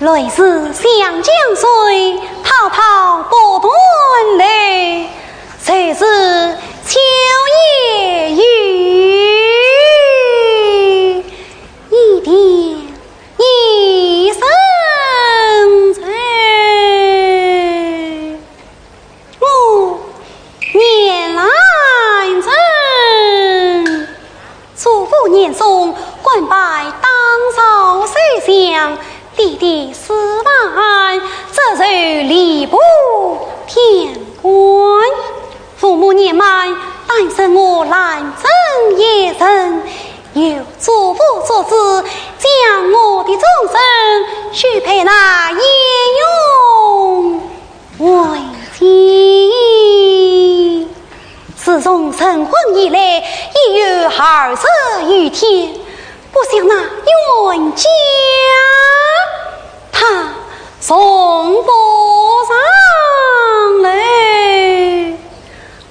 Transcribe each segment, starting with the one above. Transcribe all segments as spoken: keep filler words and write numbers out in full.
来时湘江水，滔滔不断流，去时秋叶雨，一点一声愁。 我年兰贞，祖父年松，官拜当朝宰相，爹爹司马岸，这是吏部天官。父母年迈，单生我兰贞一人，有祖父作主，将我的终身许配那鄢荣 为妻。自从成婚以来，已有二十余天，不想那冤家，他从不上来。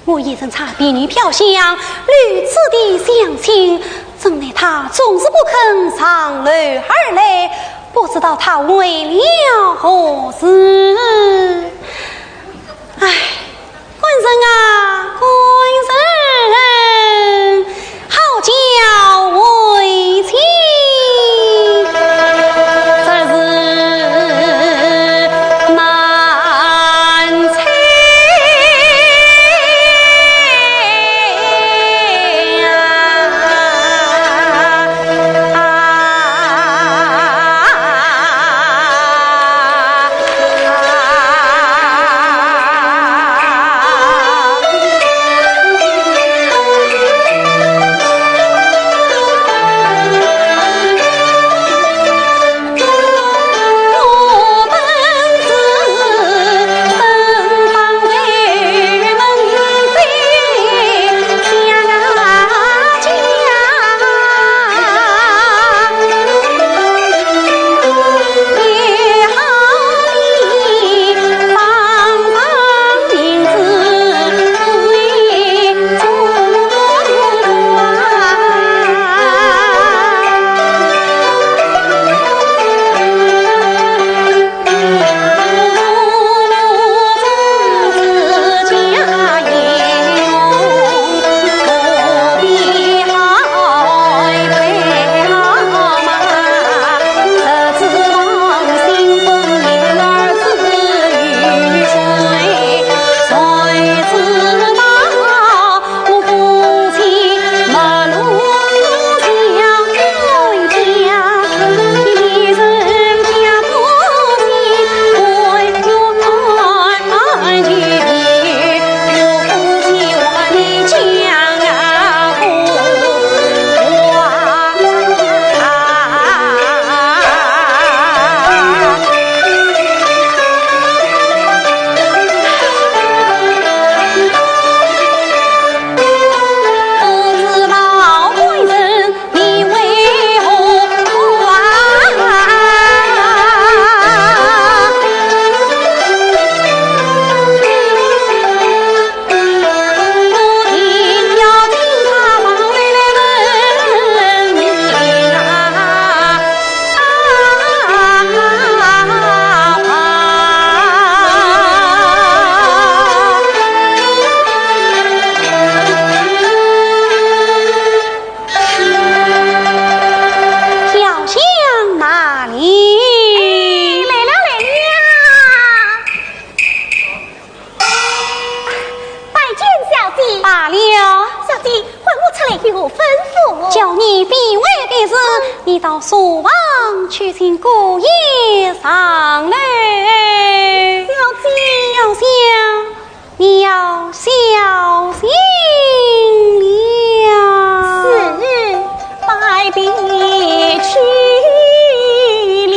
我一人差婢女飘香，与此地相亲，怎奈他总是不肯上楼而来，不知道他为了何事。 唉，官人啊，官人，好叫为妻。这是难猜呀。飘香哪里？哎，来了，来了。拜见小姐。罢了。小姐，唤我出来有何吩咐？叫你避讳的事，你到书房去请姑爷上来。小姐。飘香，你要小心了。是，拜别去了。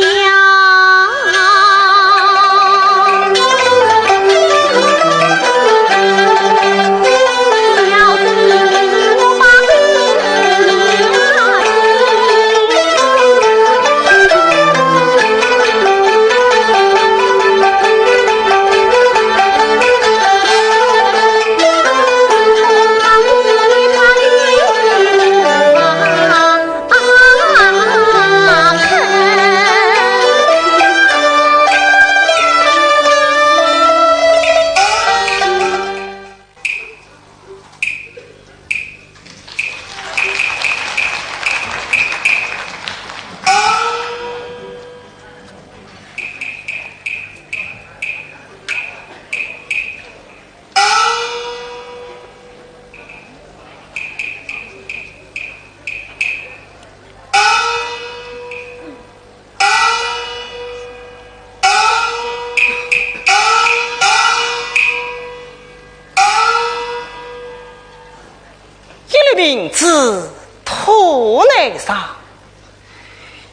子土内上，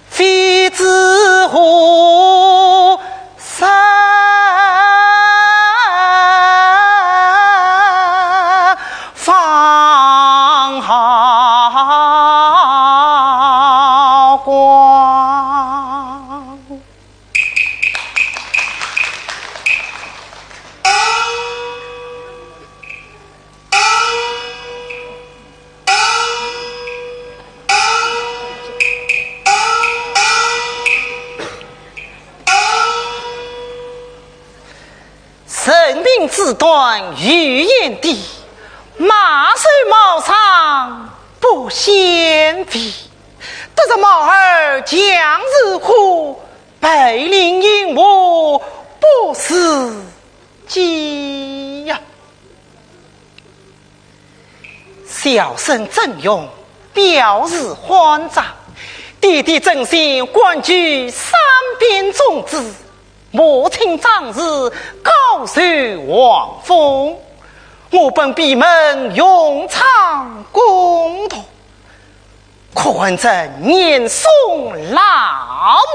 妃子何生方好光。 人命之端有眼底，马首毛上不显肥。得着毛儿强似虎，背翎银华不似鸡呀。 小生曾荣，表字欢章，爹爹曾铣官居三边总制，母亲张氏高受皇封。我本闭门勇唱宫斗， 可恨这严嵩老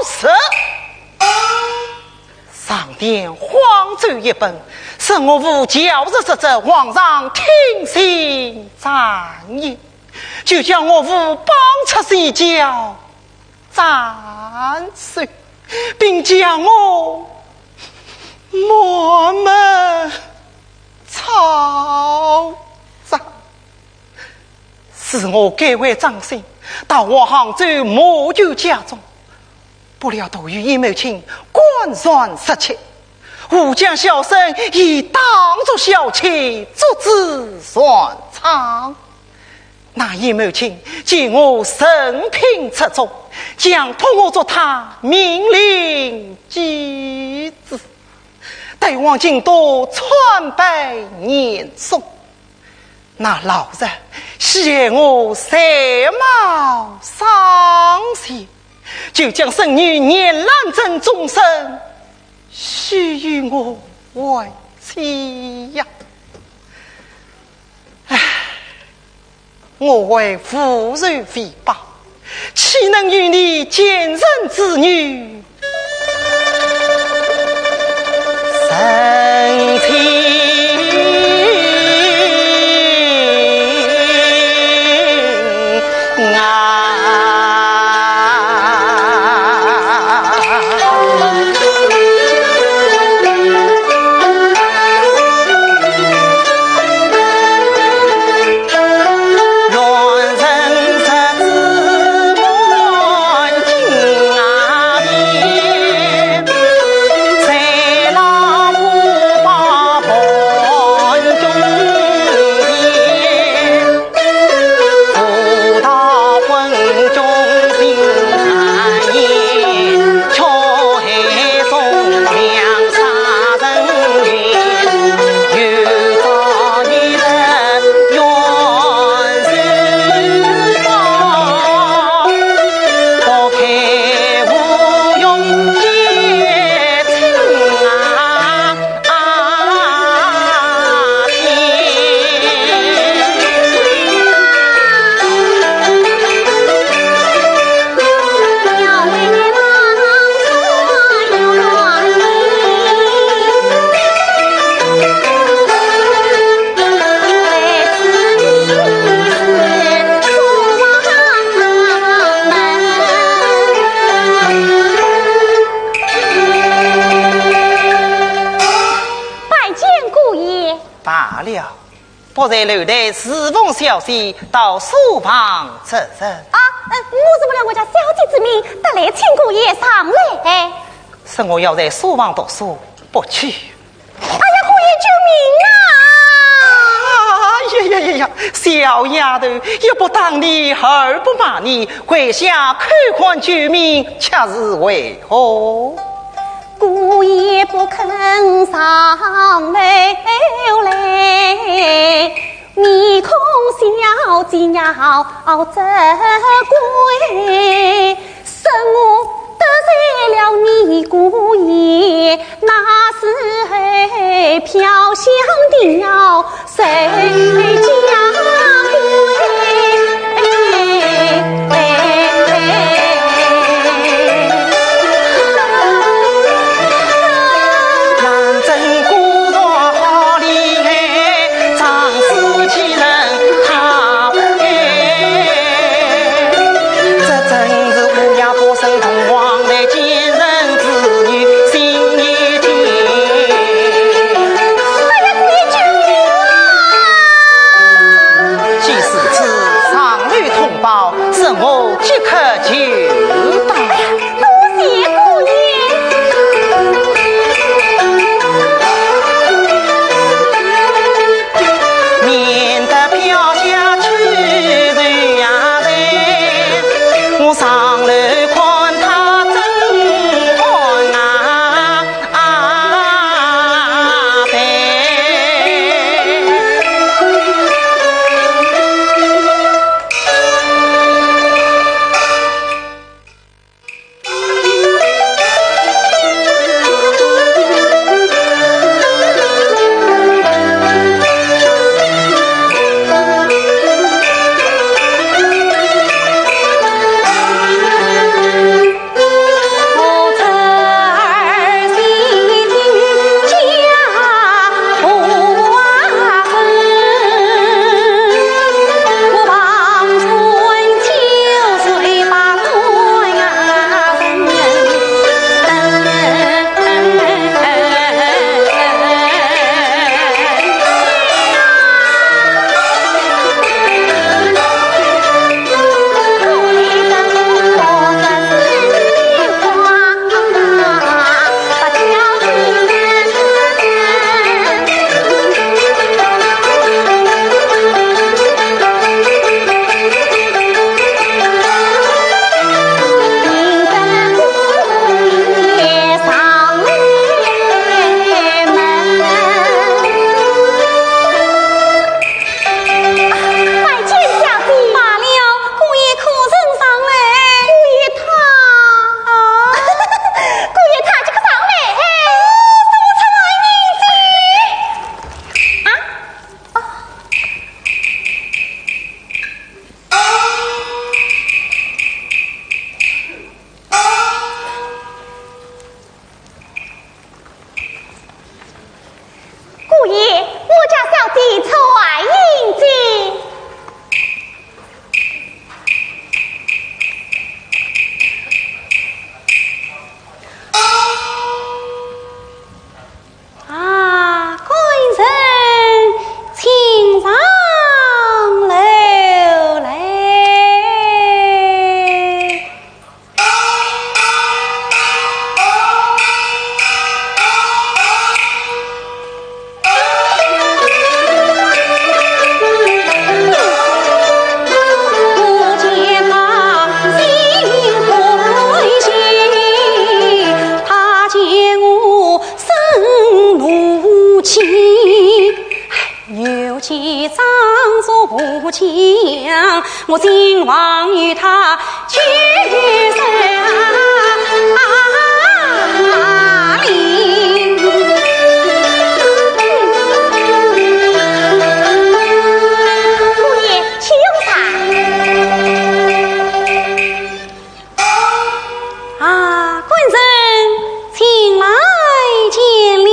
贼，上殿荒奏一本，说我父教日失职，皇上听信谗言，就将我父绑出西郊斩首，并将我满门抄斩。 是我改为张姓，逃往杭州母舅家中，不料途遇鄢懋卿官船失窃，误将小生以当作小妾捉至船舱。那鄢懋卿见我人品出众，强迫我做他命令继子，带往京都参拜严嵩。 那老贼戏害我才貌双全，就将孙女鄢兰贞终身许与我为妻呀。唉，我为父仇未报，岂能与你贱人之女 成亲啊。拜见姑爷。罢了，不在楼台侍奉小姐，到书房值日。啊，呃，我是奉了我家小姐之命，特来请姑爷上来。说我要在书房读书，不去。哎呀，姑爷救命啊！哎呀呀呀呀，小丫头，一不打你，二不骂你，跪下叩款救命，却是为何？ 姑爷不肯上楼来，面孔小姐要责怪，说我得罪了你姑爷，那时候飘香的要受家规。哎呀，姑爷救命啊！既是此，上有通报，容我即刻就到。哎呀，多谢姑爷。拜见小姐。罢了，姑爷可曾上来？姑爷他……啊，姑爷他即刻上来。哦，怎么出来呢？啊？啊。 姑爷，我家小姐传音进。啊，官人，请上楼来。 姑爷，请用茶。啊，官人，请来见礼。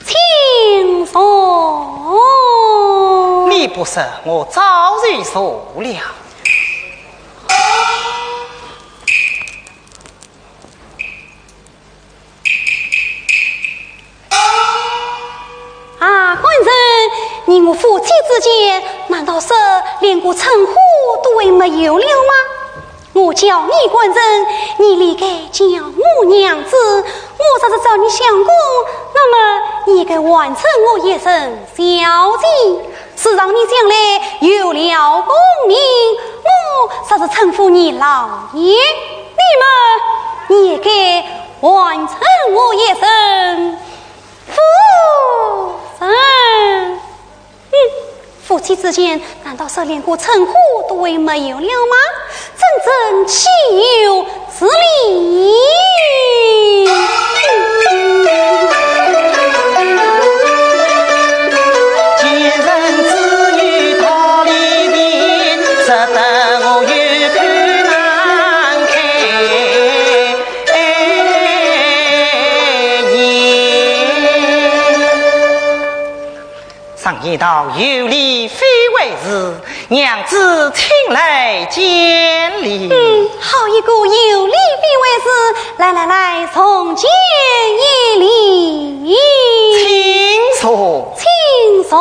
请坐。你不说，我早就坐了。啊，官人，你我夫妻之间，难道说连个称呼都还没有了吗？ 我叫你官人，你理该叫我娘子。我若是叫你相公，那么你该还称我一声小姐。是让你将来有了功名，我若是称呼你老爷，那么你也该还称我一声夫人。 嗯，夫妻之间，难道说连个称呼都还没有了吗？真正岂有此理！常言道，有理非为是，娘子，请来见礼。嗯，好一个有礼必为师，来来来，重见一礼。请坐。请坐。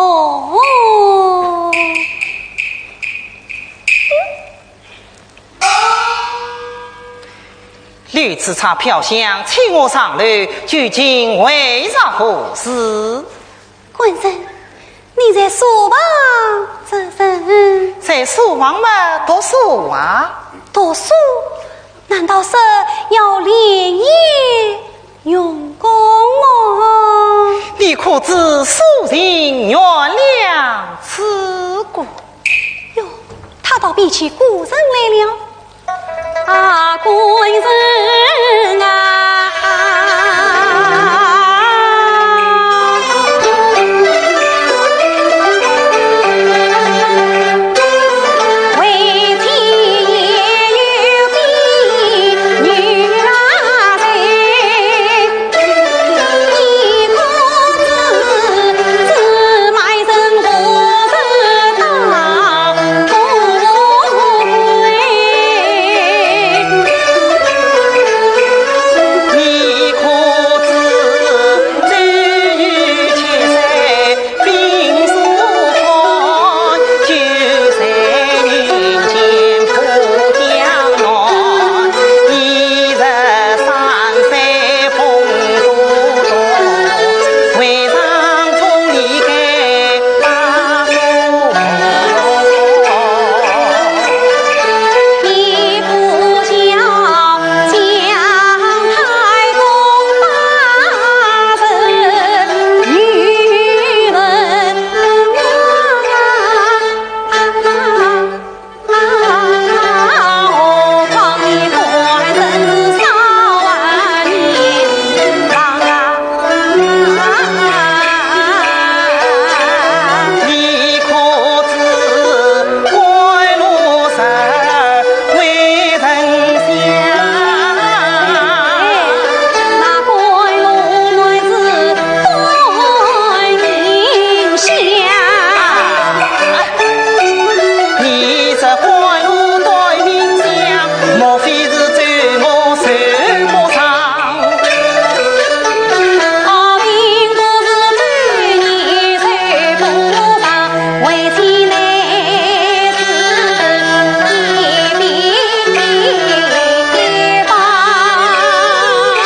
如此差飘香，请我上楼，究竟为啥何事？官人， 你在书房做甚？在书房嘛，读书啊。读书？难道是要连夜用功么？你可知书人怨两次过？哟，他倒比起古人来了。 啊，官人啊，为妻也有病，女儿在。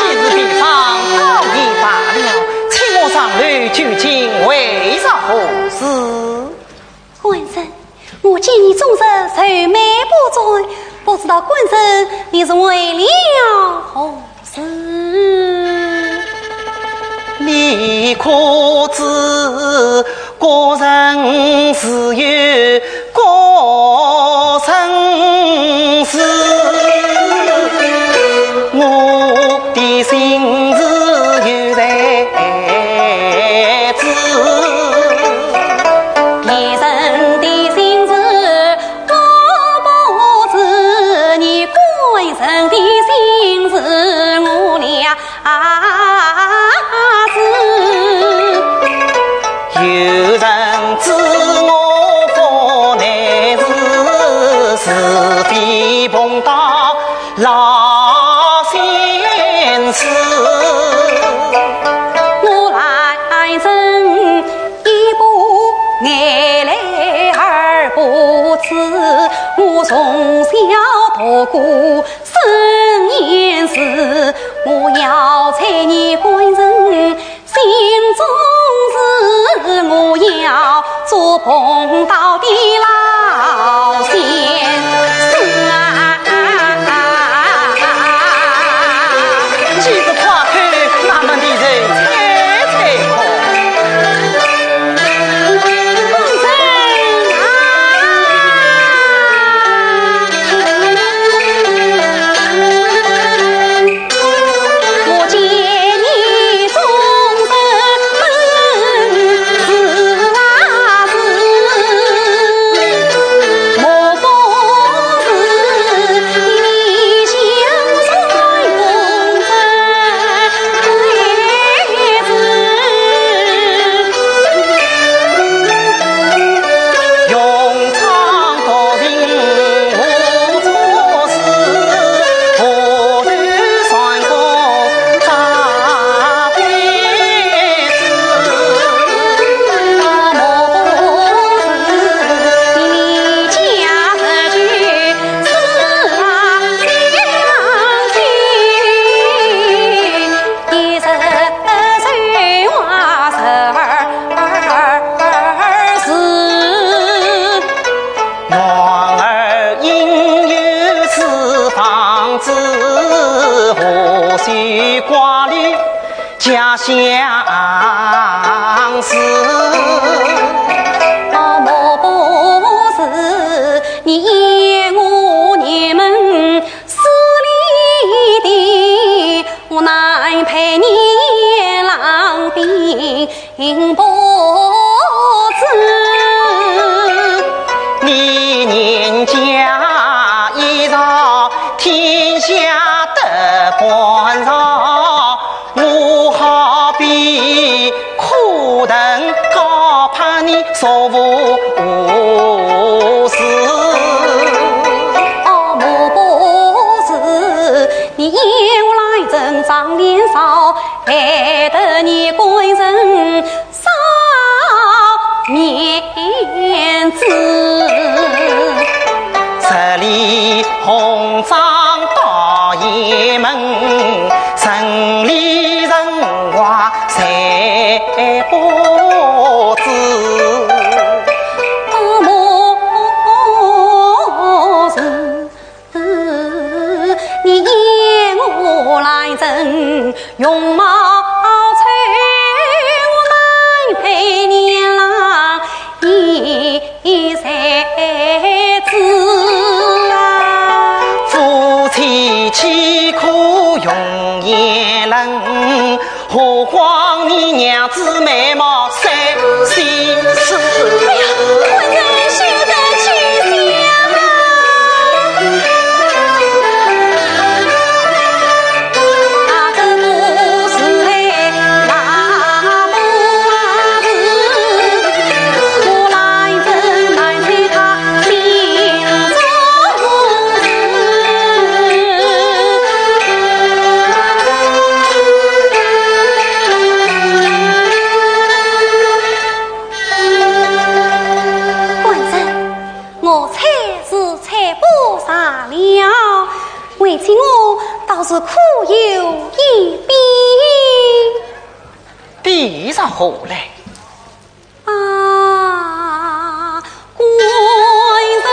既是悲伤，倒也罢了，请我上楼，究竟为啥何事？官人，我见你终日愁眉不展，不知道官人你是为了何事？你可知 各人自有各人事，我的心事有谁知？别人的心事我不知，你个人的心事我了 啊，是。有人知我福难事，是非碰到老相思。我来生一步眼泪而不止，我从小读过 生言诗，我要在你官人心中住，我要做奉道的老先生啊。既是夸口，那么你就吹吹看。水光里家乡事。哦，莫不是你言我你们势利的，我难配你郎的。 不知你人家已到天下的半上，我好比苦藤高攀你所无事。哦，莫不是你言我来人张脸少，害得你官人 少面子。十里红妆到雁门，城里人话谁不知？莫是 你言我来人容貌丑，我难配你郎的才子啊。夫妻岂可容颜冷， 何况你娘子美貌赛过世。哎呀，官人休得取笑啊！啊，这个时候那不是我来人来在他心中。 官人，我猜是猜不着了，为妻我倒是可有一比。比上何来？ 啊，官人啊！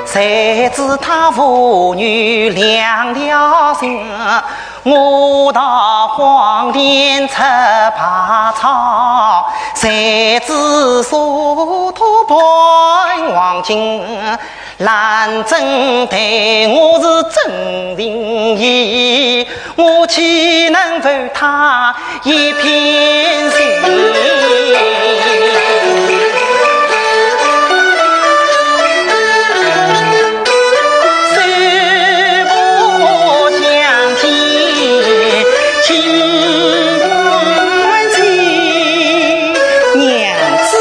谁知他父女两条心，我道黄连出百草，谁知说他半黄金，兰贞待我是真情意，我岂能负他 一片心。手不相牵，心不齐，娘子，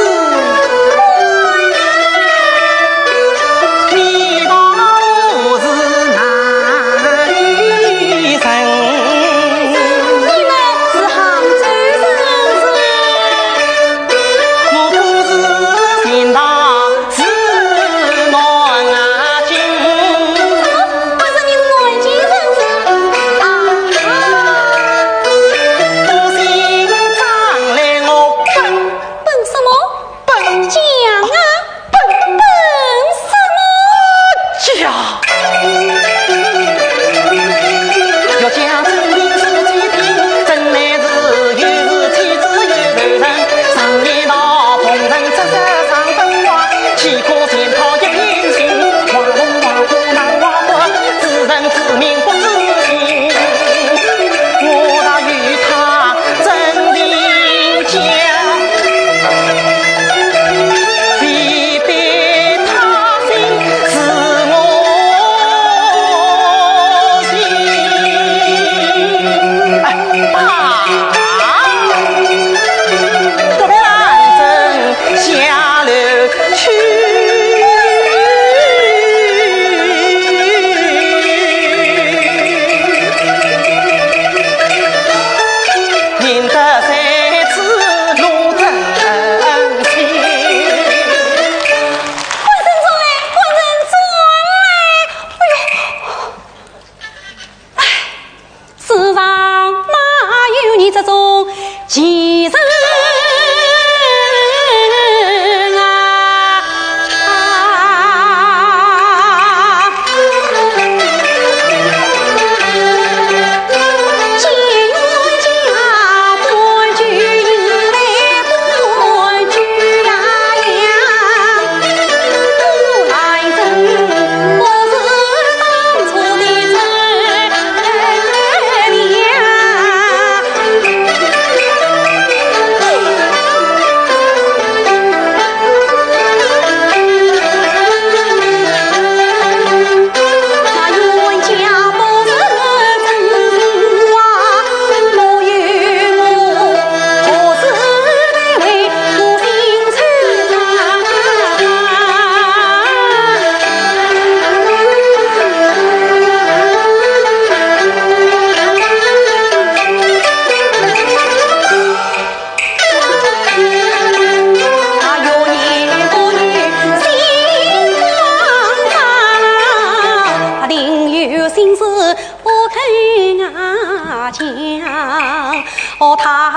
你道我是男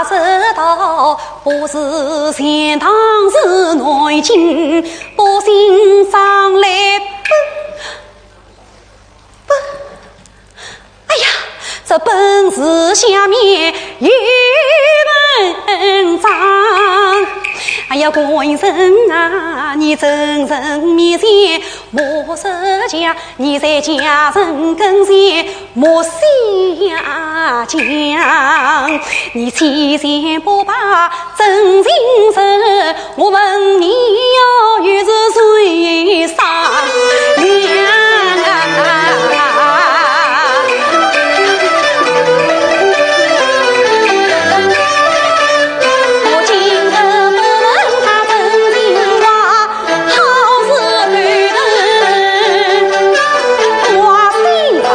这道不是钱塘是南京，不姓张来不，不，哎呀，这本是下面有文章。哎呀，官人啊，你真人面前莫说假，你在家人跟前 莫细讲，你千千不把真情说，我问你呀，又是谁商量啊？我今日不问他真情话， 好事头头挂心上。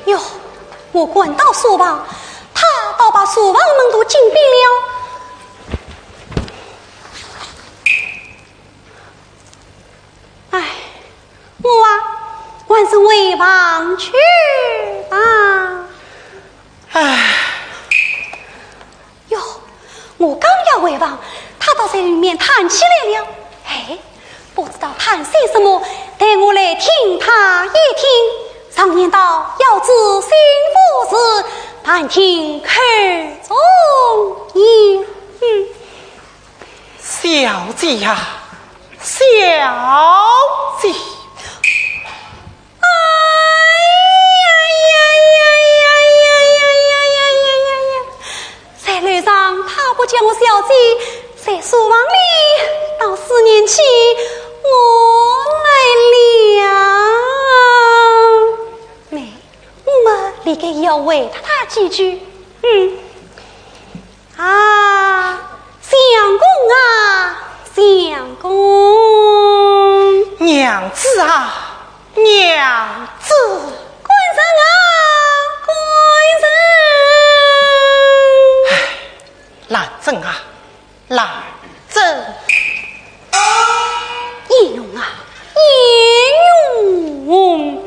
哟，我赶到书房，他倒把书房门都紧闭了。 唉，我啊，还是回房去吧。唉。哟，我刚要回房，他倒在里面叹起来了。哎，不知道叹些什么，待我来听他一听。常言道，要知心腹事，半听口中言。嗯。 小姐呀，小姐。哎呀呀呀呀呀呀呀呀呀呀呀！在楼上他不叫我小姐，在书房里倒思念起我来了。没，我们理该要回答他几句。嗯。 啊，相公啊，相公。娘子啊，娘子。官人啊，官人。唉，兰贞啊，兰贞。鄢荣啊，鄢荣。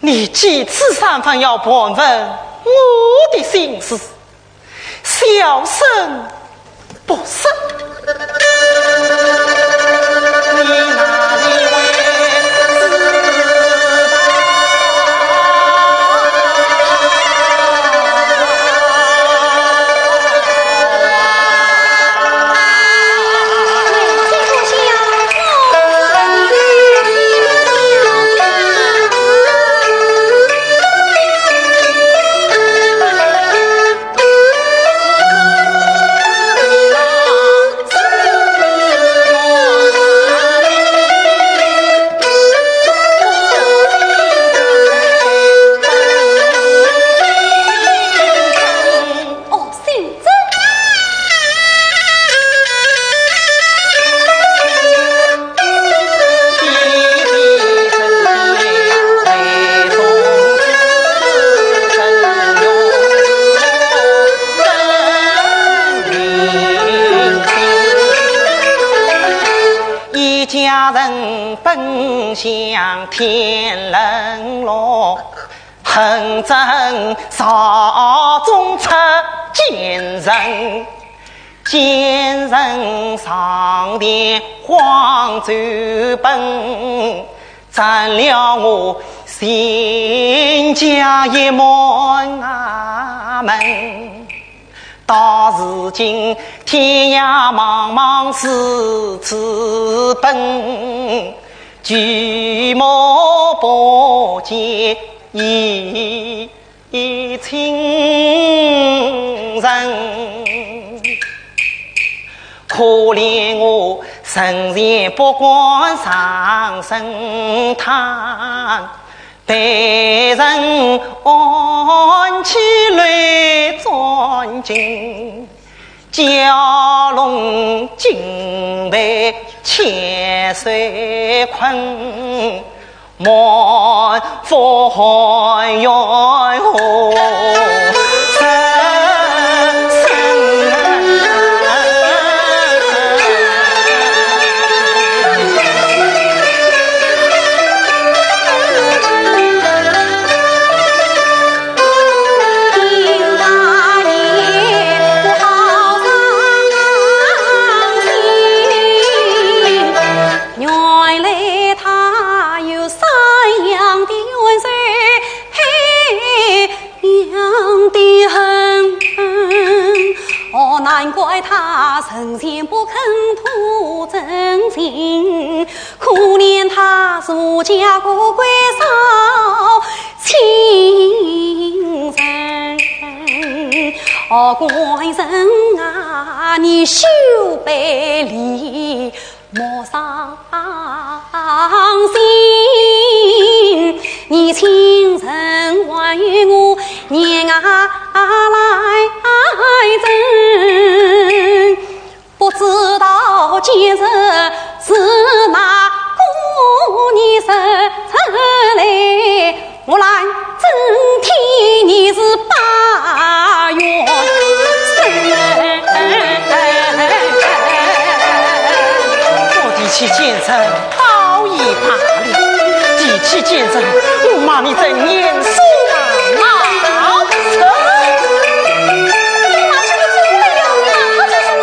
你几次三番要盘问我的心事， 小生不说。你哪里会知道？人奔向天人路，恨恨朝中出奸臣，奸臣上殿慌走奔，占了我全家一满衙门。 到如今，天涯茫茫四处奔，举目不见一亲人。可怜我生前不敢上神坛， 被人安起来钻进蛟龙，竟被千岁困，满腹含冤何 原来他有山羊的冤仇，嘿， 娘的恨，哦，难怪他生前不肯吐真情，可怜他如家个闺嫂亲人。哦，官人啊，你休背离 莫伤心，你亲身还我年牙来争，不知道今日是哪个年日出来。 我兰贞替你是八元生。我提起奸臣倒也罢了，提起奸臣，我骂你这年鼠啊，老鼠！你骂起个猪来了，你骂他做什么？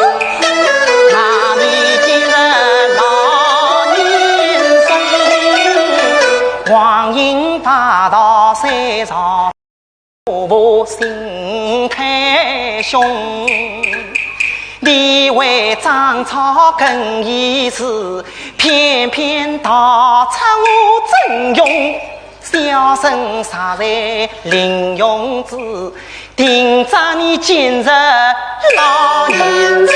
骂你今日老年生，光阴 大道虽长，我心太凶。你为争吵更衣事，偏偏大吵我曾荣。小生实在林永志， 定着你今日老年数。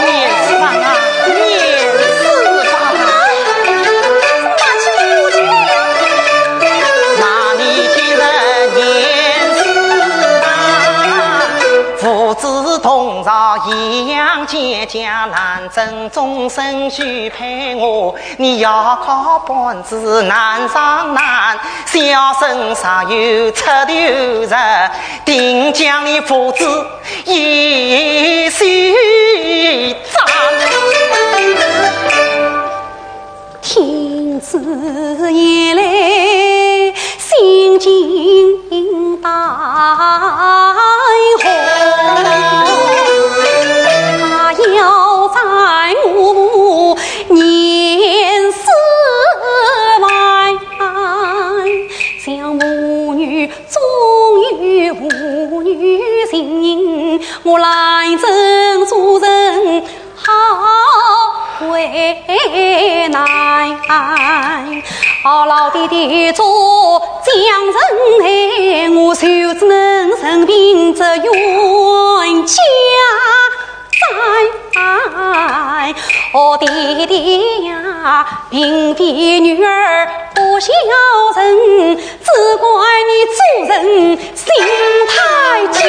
年四方啊，年四方啊。 那你今日年四方，父子同朝一样健将，兰贞终身许配我，你要靠本子难上难，小生若有出头日，定将你父子一起斩。 天子眼泪心惊胆寒，他要斩我年四万，想母女终有母女情，我兰贞做人 好为难。哦，老爹爹做将人哎，我就只能任凭这冤家哉。哦，爹爹呀，并非女儿不孝顺，只怪你做人心太贱。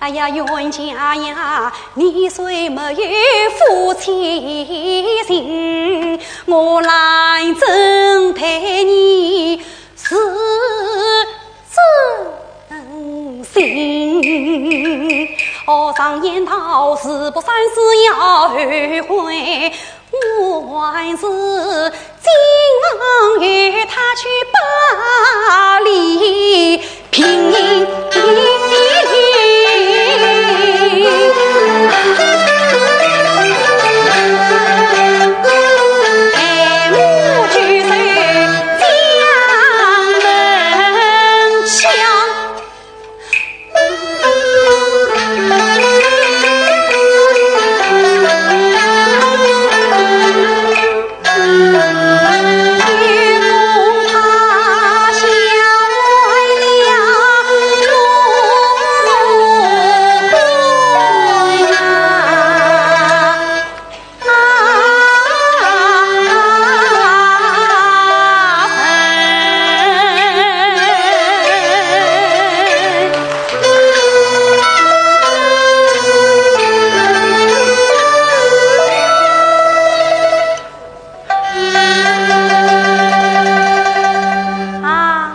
哎呀，冤家呀，你虽没有夫妻情，我兰贞待你是真心。哦，常言道，事不三思要后悔，我还是今晚与他去把理 平。啊，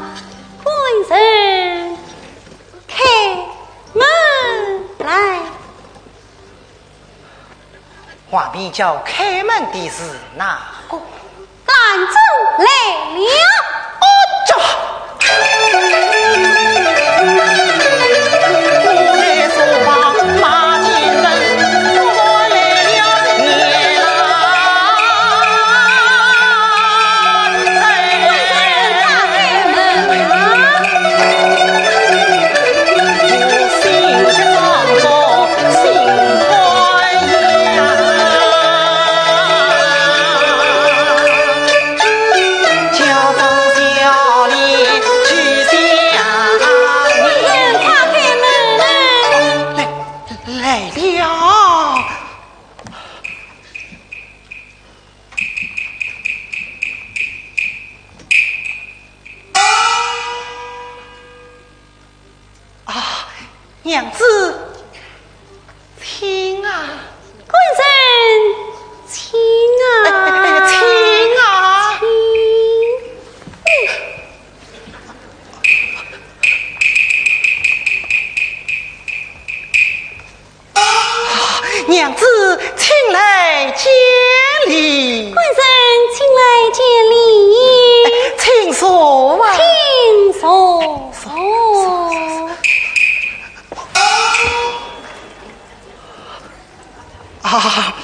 官人，开门来。 外面叫开门的是哪个？兰贞来了。哦，这。来，来了。 啊，娘子，请啊。官人，请啊。哎，哎，哎，请啊。请。啊，娘子，请来见礼。官人，请来见礼。哎，请坐啊。请坐。坐，坐，坐。啊，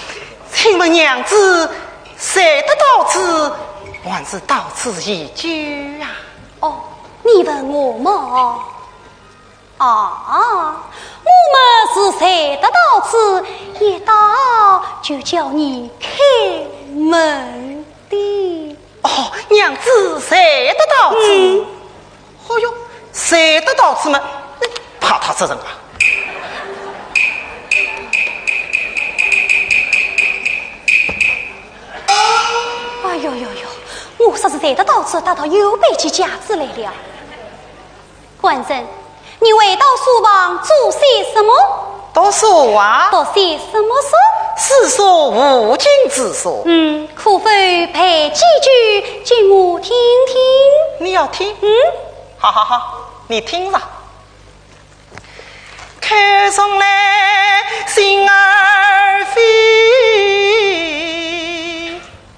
请问娘子，才得到此，还是到此已久啊？哦，你问我么？ 啊，我么是才得到此，一到就叫你开门的。哦，娘子才得到此。嗯。哦哟，才得到此嘛，怕他这人啊。哎呦呦呦，我说是才得到此，他倒又背起架子来了。 官人，你回到书房做些什么？读书啊。读些什么书？四书五经之书。嗯，可否背几句给我听听？你要听？嗯。好好好，你听着。口重来，心儿飞。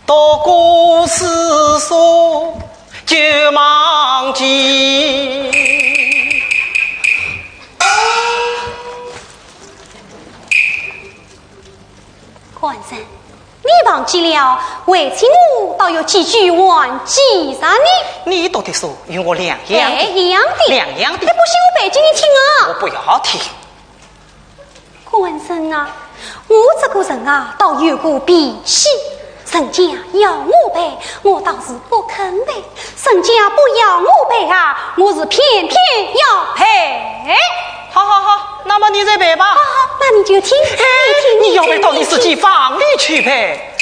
读过四书就忘记。官人，你忘记了，为妻我倒有几句还记着呢。你读的书与我两样的。哎，一样的。两样的。哎，不信我背给你听啊。我不要听。 官人啊，我这个人啊，倒有个脾气。人家要我背，我倒是不肯背；人家不要我背啊，我是偏偏要背。好好好，那么你再背吧。好好，那你就听。哎，你听，你要背到你自己房里去背。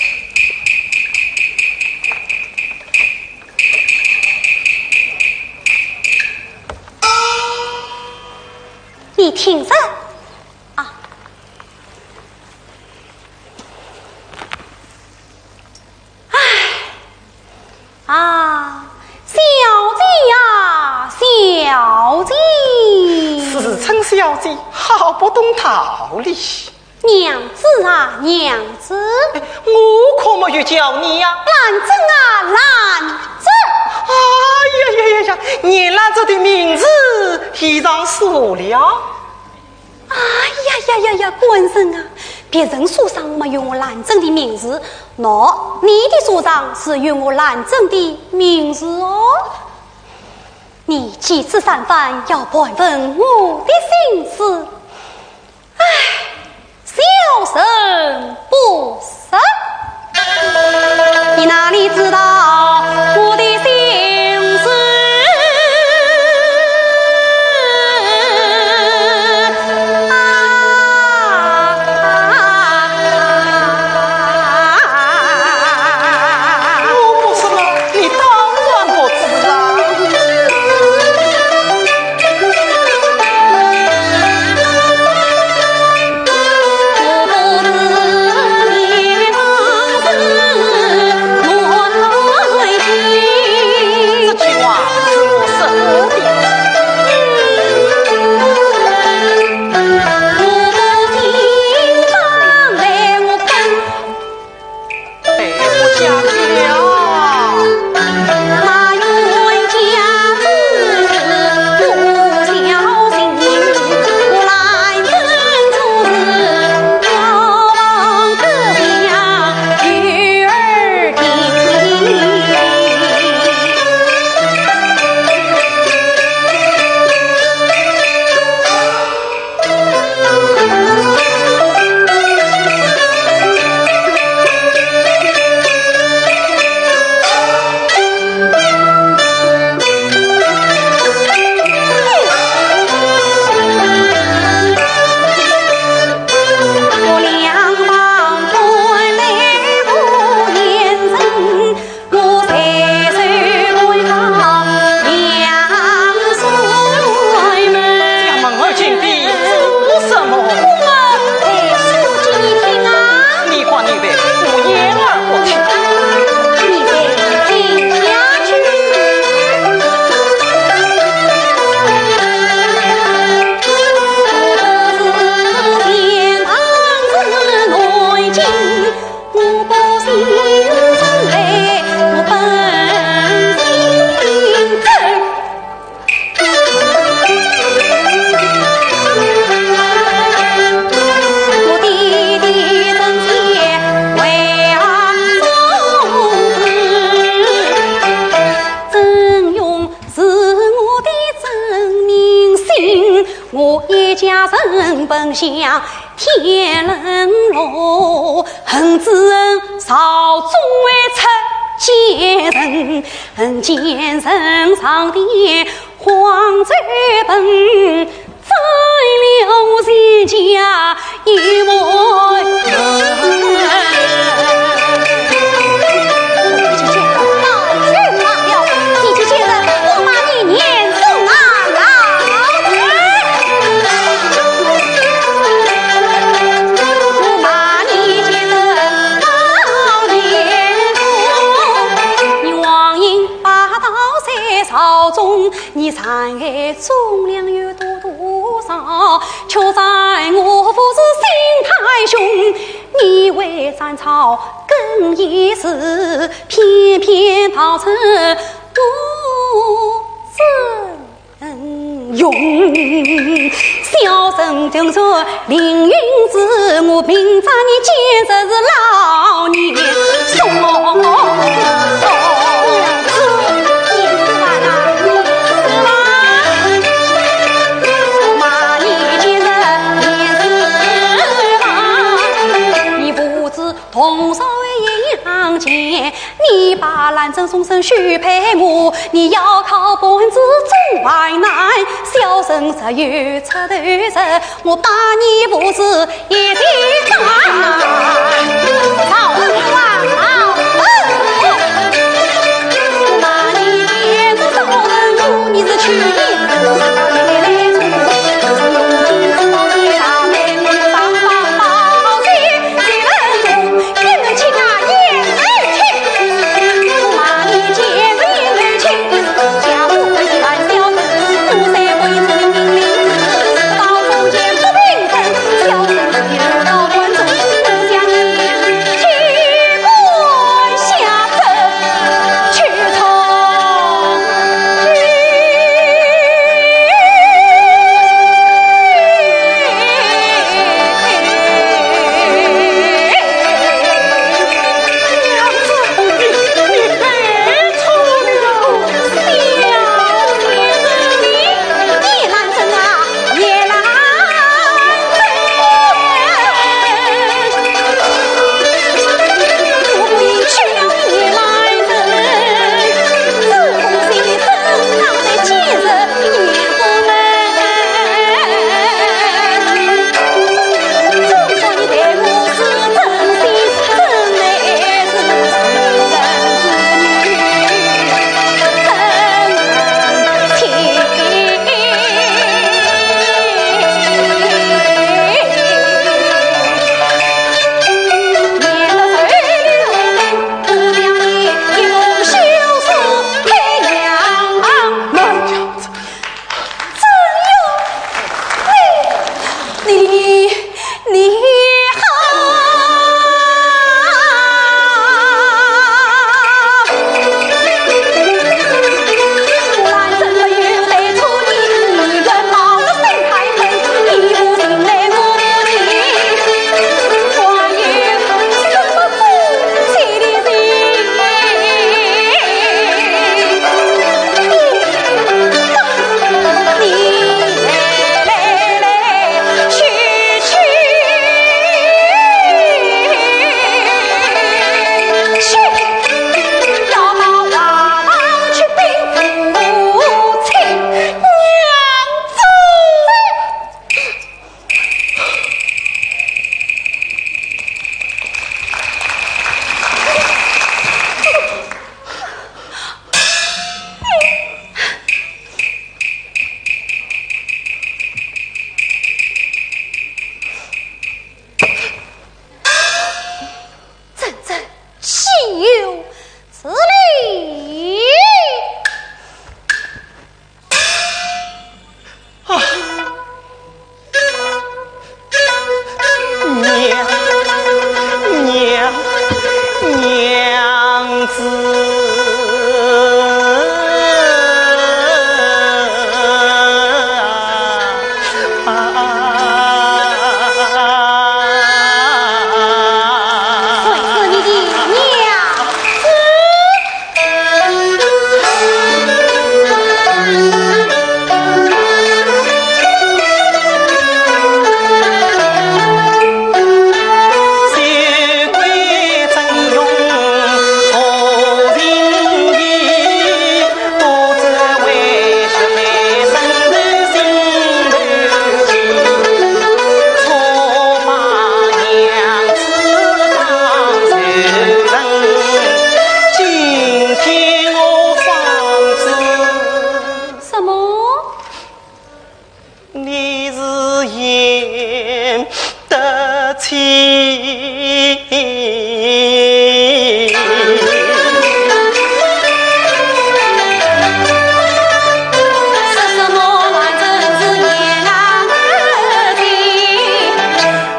你听着。子好不懂道理。娘子啊，娘子。哎，我可没有叫你呀。兰贞啊，兰贞。哎呀呀呀呀，连兰贞的名字也让说了。哎呀呀呀呀，官人啊，别人书上没有我兰贞的名字，喏，你的书上是有我兰贞的名字哦。 你几次三番要盘问我的心事，唉，小生不说。你哪里知道我的心事啊？ 我不说嘛，你当然不知啊。这句话是我说的。 哎，我想起了。这门而今的做什么？我们来说给你听啊。你话你的，我掩耳不听。你再听下去。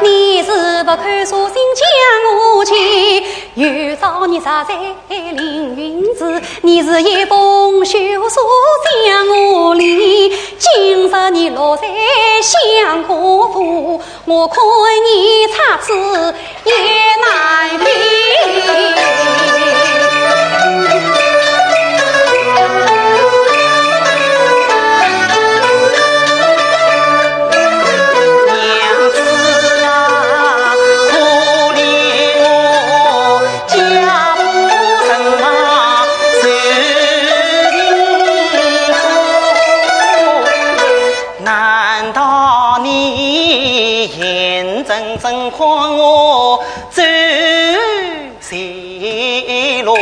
你是不肯说情将我救，有朝你实在凌云志，你是一封休书将我离，今日你落在相公府， 我看你插翅也难飞。娘子啊，可怜我家破人亡受尽苦。 难道你眼睁睁看我走邪路？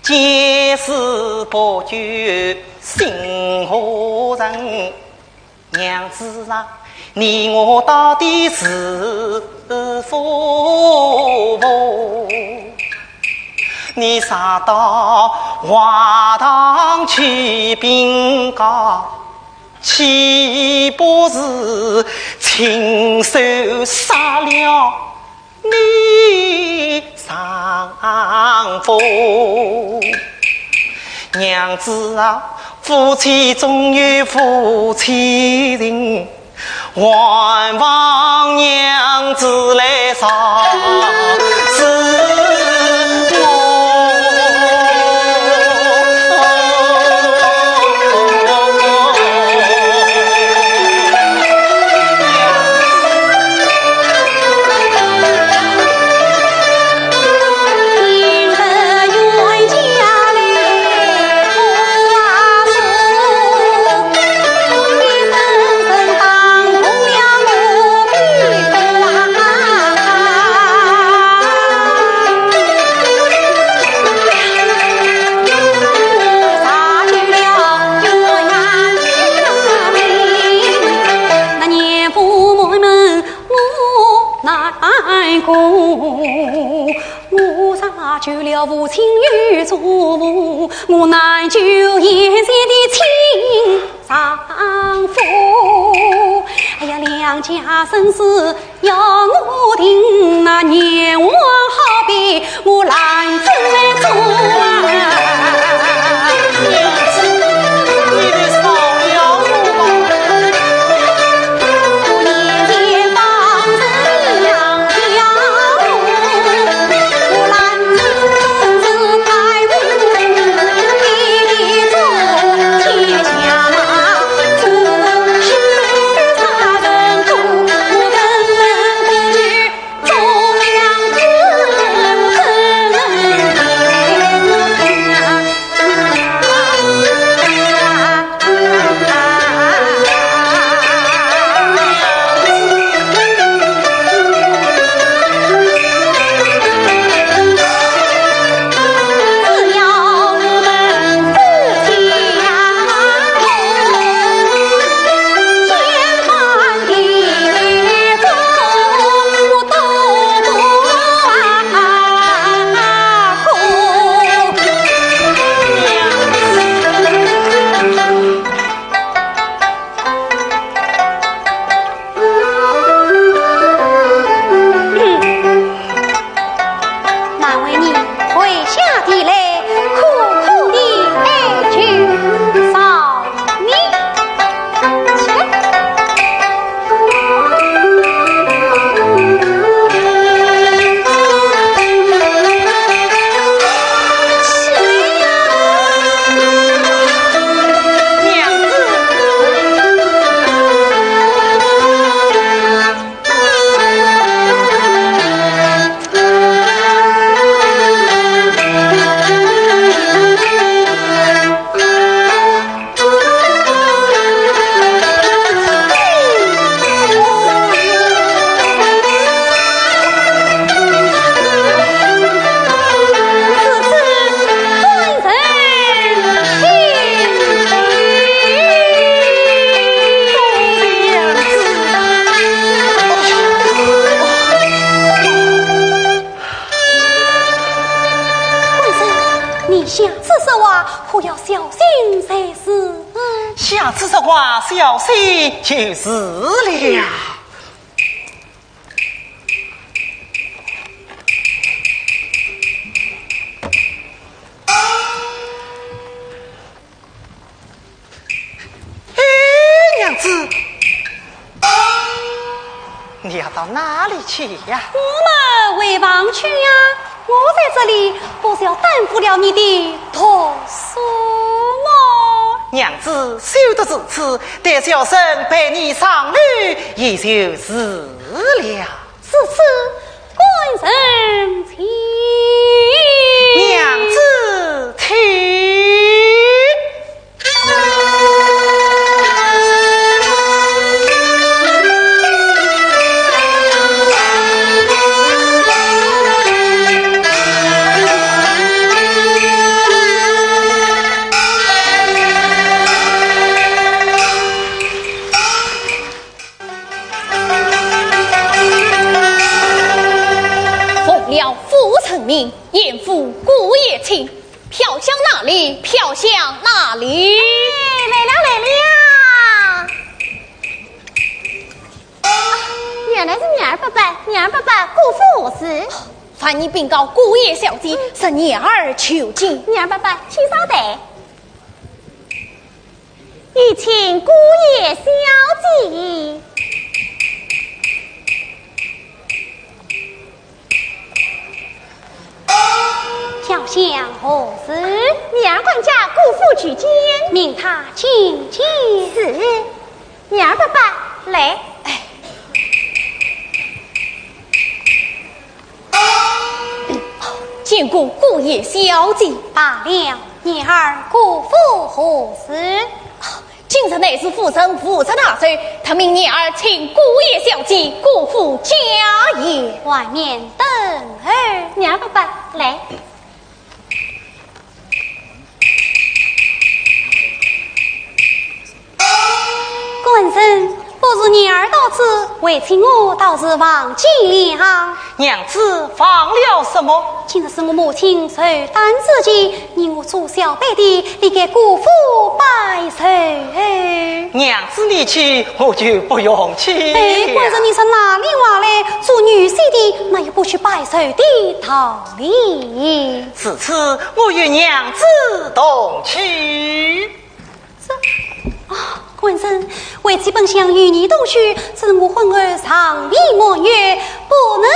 见死不救心何忍？娘子啊，你我到底是夫妇？ 你常到华堂去禀告，岂不是亲手杀了你丈夫？娘子啊，夫妻总有夫妻情， 还望娘子来赏识我。我啥救了父亲与祖母，我难救眼前的亲丈夫。哎呀，两家生死要我定，那阎王好比我拦着做啊。下次说话可要小心才是。嗯。下次说话小心就是了。哎，娘子，你要到哪里去呀？我嘛回房去呀，我在这里不是要耽误了你的读书吗？娘子，休得如此，待小生陪你上楼也就是了。 如此，官人请。娘子请。奉了父圣命，严府姑爷请，飘香哪里？飘香哪里？哎，来了，来了。啊，原来是猕猴伯伯，猕猴伯伯，姑父何事？烦你禀告姑爷小姐，是猕猴求见。猕猴伯伯，请稍待。 有请姑爷小姐。飘香何事？猕猴管家，姑父求见。命他进见。是。猕猴伯伯，来。哎。 见过姑爷小姐。罢了，猕猴，姑父何事？今日乃是府城五十大寿，特命猕猴请姑爷小姐过府家宴。外面等候。猕猴伯伯，来。 官人，不是猕猴到此，为妻我倒是忘记了。娘子忘了什么？今日是我母亲寿诞之期，你我做小辈的，理该过府拜寿。娘子你去，我就不用去了。哎，官人，你说哪里话来？做女婿的，哪有不去拜寿的道理？如此，我与娘子同去。 这，啊，官人，为妻本想与你同去，只是我婚后尚未满月，不能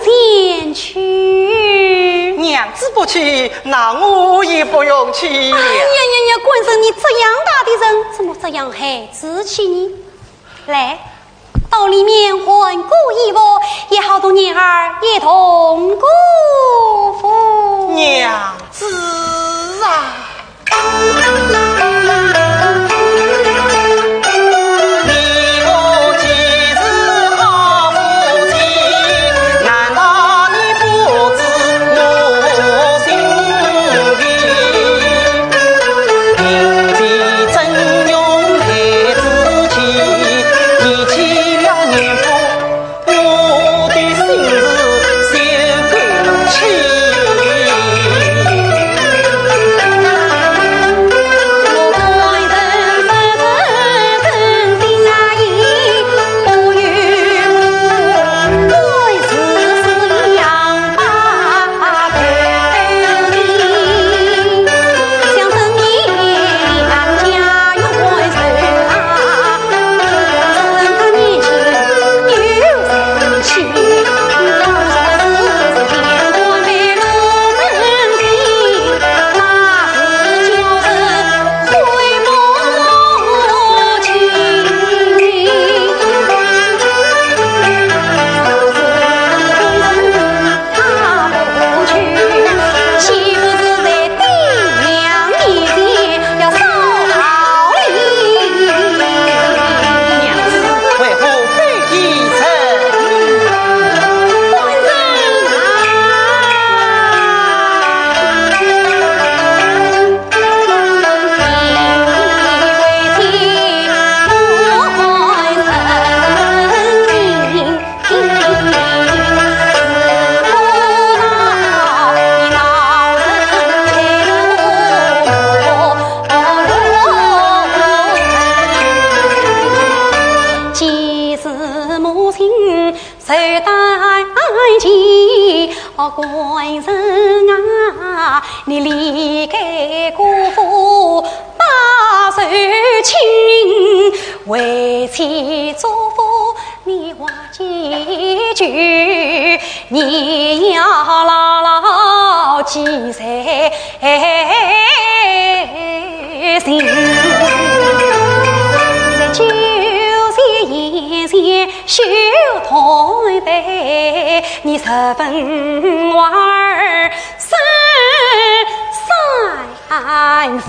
前去。娘子不去，那我也不用去了。哎呀呀呀，官人，你这样大的人，怎么这样孩子气呢？来， 到里面换过衣服，也好同猕猴一同过府。娘子啊！担起，哦，官人啊，你离开姑父百岁亲，为妻嘱咐你话几句，你要牢牢记在心。在酒席宴前 休同悲，你十分儿三三分。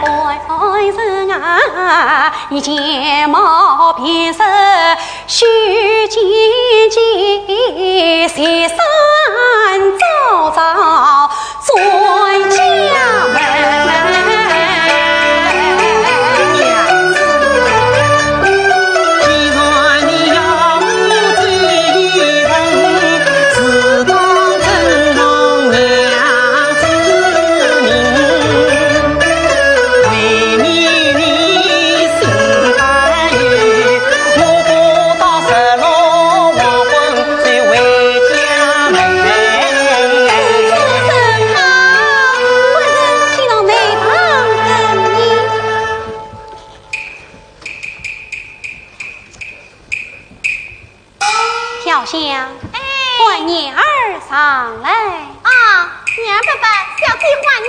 官人啊，你见貌变色，须见见，雪山早早 转家门。飘香，哎。唤娘儿上来。啊，娘儿不在，小姐唤你。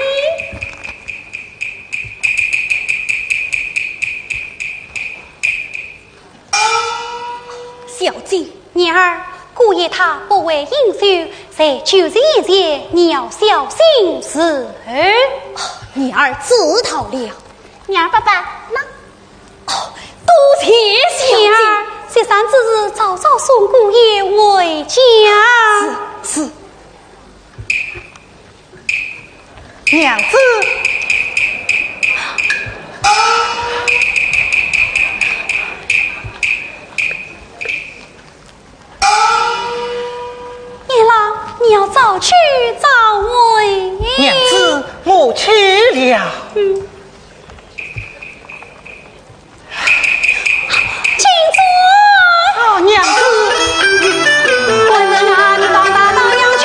小姐。娘儿，姑爷他不会饮酒，在酒席前，你要小心伺候。哦，娘儿知道了。娘儿不在，那……哦，多谢小姐。娘儿，雪山之事，早早送姑爷回家。是，是。 娘子。年老，你要早去早回。娘子，我去了。嗯。 请坐。哦，娘子。官人啊，你到哪当阳去？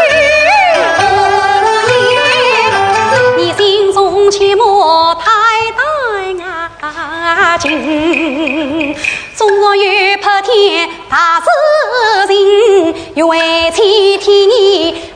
你心中切莫太担啊惊，纵然有白天大事情，愿为妻替你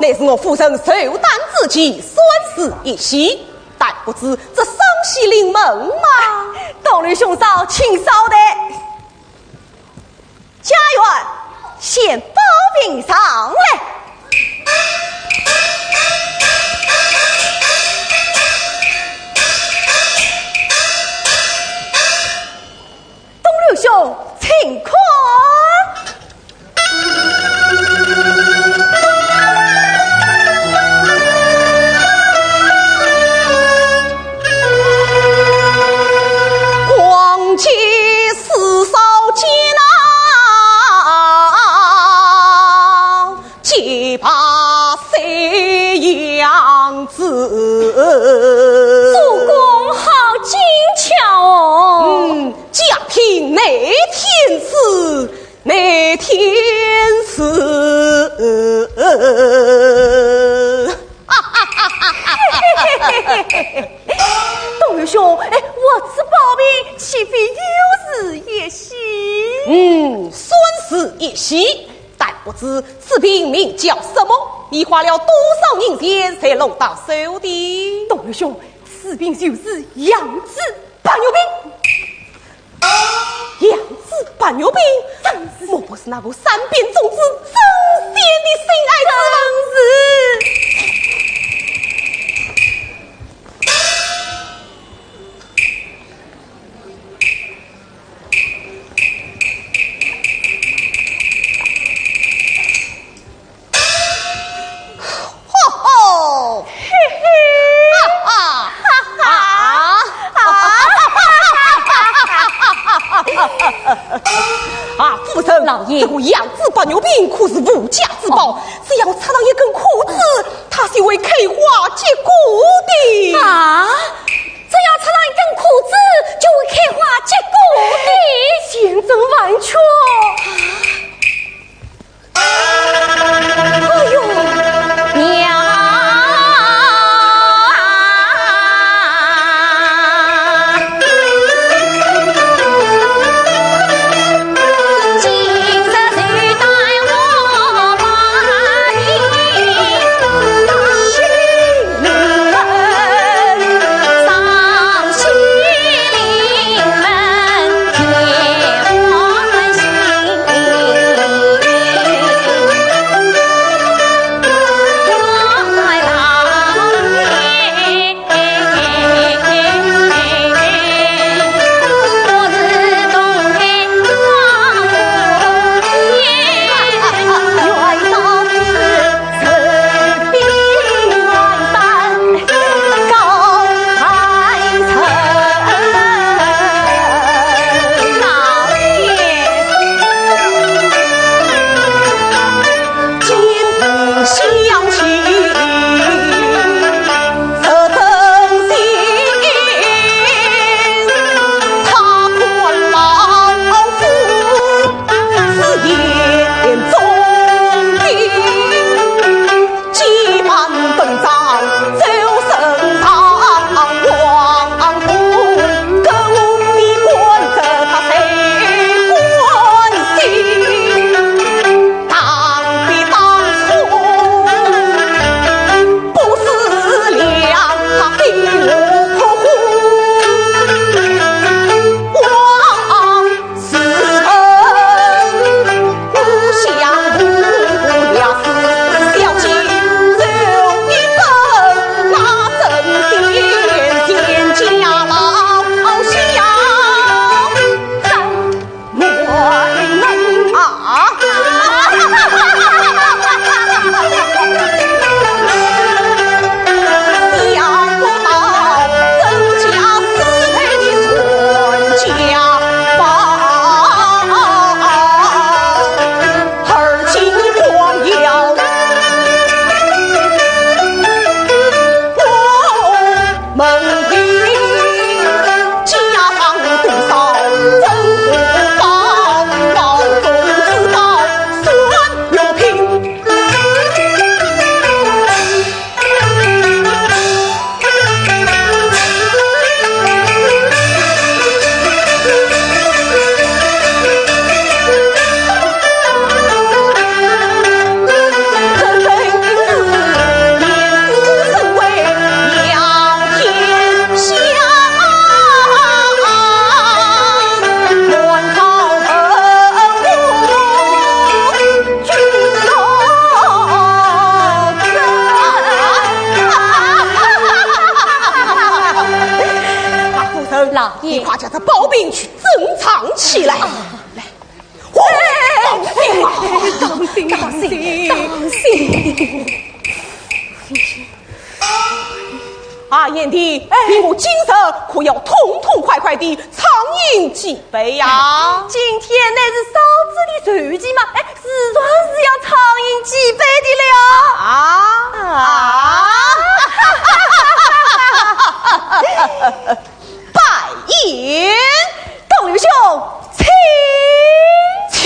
乃是我夫人寿诞之期，算是一喜，但不知这双喜临门吗？东楼兄嫂，请稍待。家院，掀宝瓶上来。东楼兄，请看。光见四少监啊， 结拜三阳子。做工好精巧哦。嗯，佳品乃天赐，乃天赐。东楼兄，哎，我这宝瓶岂非又是一喜？嗯，算是一喜。 但不知此瓶名叫什么？你花了多少银钱才弄到手的？东楼兄，此瓶就是羊脂白玉瓶。羊脂白玉瓶？正是。莫不是那个三品中子曾铣的心爱之物？正是。 吼吼！嘿嘿！哈哈！哈哈！啊！啊！啊！夫人，老爷。这个羊脂白玉瓶可是无价之宝，哦。只要插上一根枯枝，它就会开花结果的。啊？只要插上一根枯枝，就会开花结果的？千真万确。 哎呦，娘啊！老爷，你快叫他抱病去珍藏起来。啊，来，哦，当心啊！当心，当心，当心。啊，贤弟，哎，你我今日可要痛痛快快地畅饮几杯呀！今天乃是烧制的酒席嘛，哎， 自然是要畅饮几杯的了。啊，啊。拜饮，东刘兄，请。请。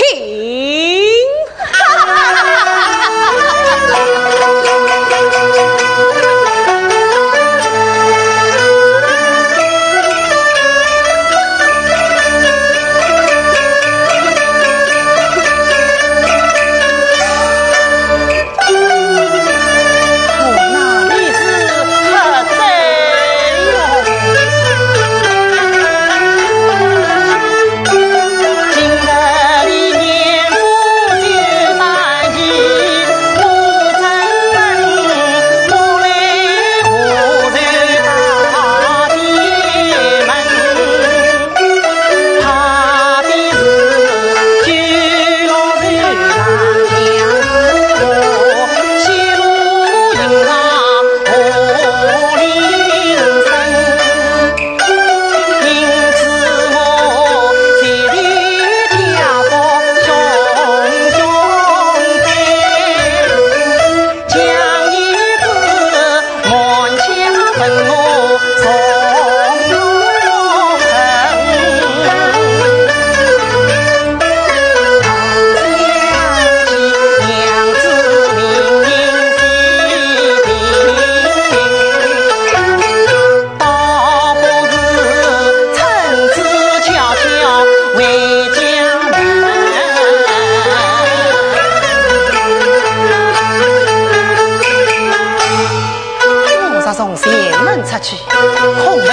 我若从前门出去，恐被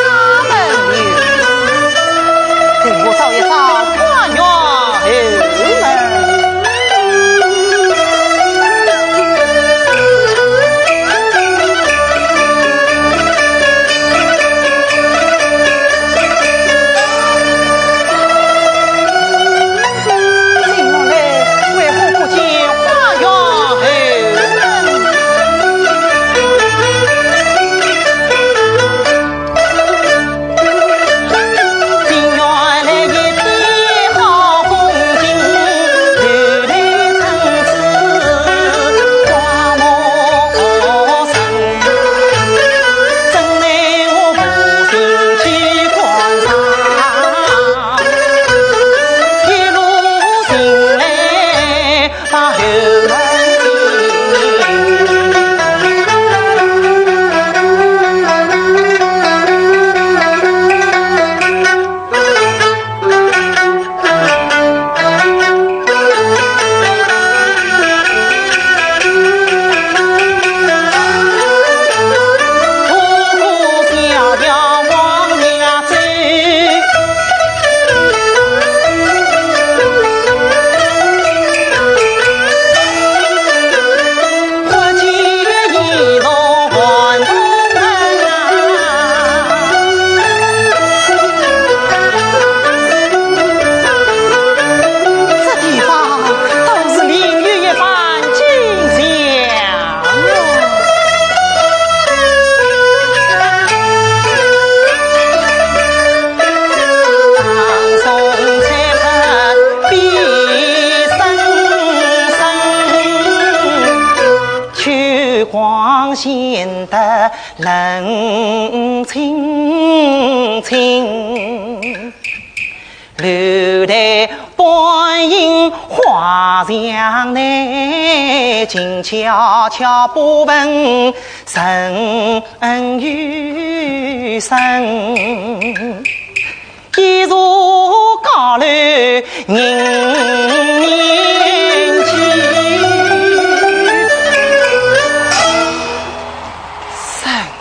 他们留意，待我找一找花园后门。 这地方倒是另有一番景象。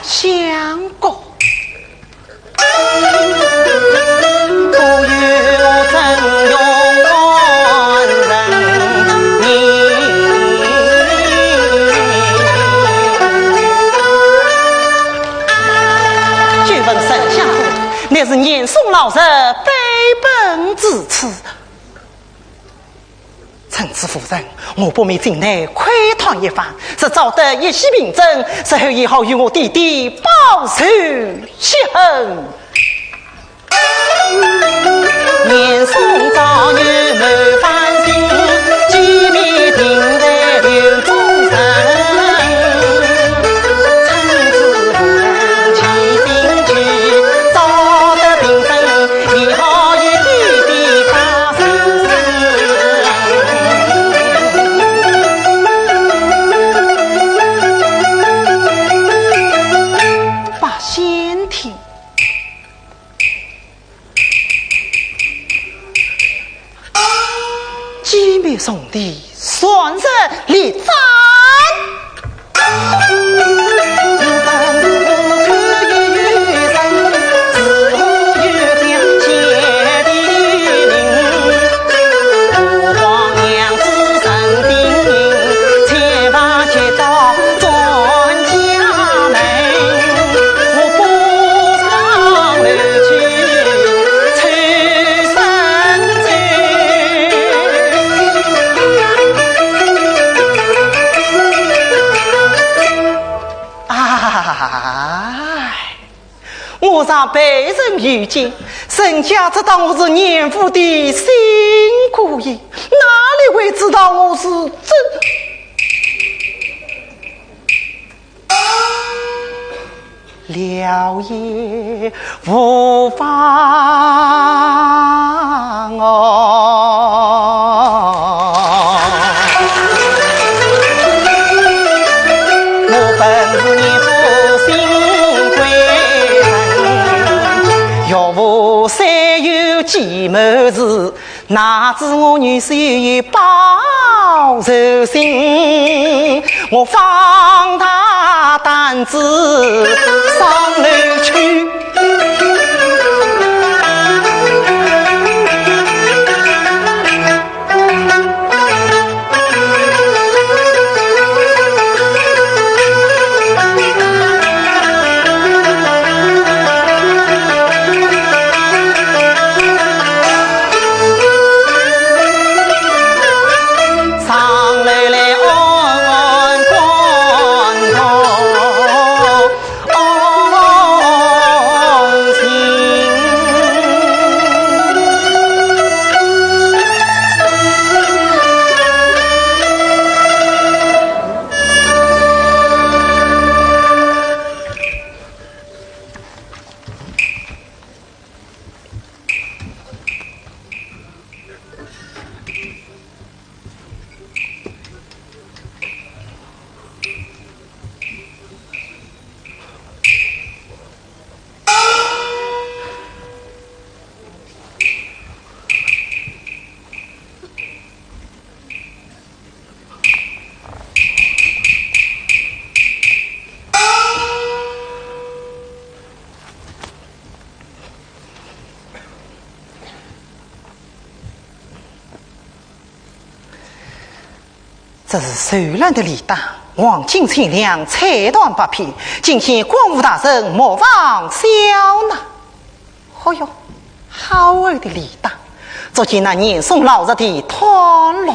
相公。 久闻沈相公，乃是严嵩老贼背本至此。 陈知府人，我不免进内窥探一番，只找得一息凭证，日后也好与我爹爹报仇雪恨。严嵩早有谋反心，机密定在刘忠臣。陈知府人，请进去，找得凭证， 你好与爹爹报仇。八仙亭，机密重地，传人立斩。 唉，我常被人愚奸，人家只当我是严府的新姑爷，哪里会知道我是真了也无妨哦。我本是严府新贵人，岳父虽有计谋事， 哪知我女婿有报仇心，我放大胆子上楼去。 上楼来安安官道。 这是寿兰的礼单，黄金千两，彩缎八匹，敬献光武大人，莫忘笑纳。哦哟，好厚的礼单，足见那严嵩老贼的贪婪。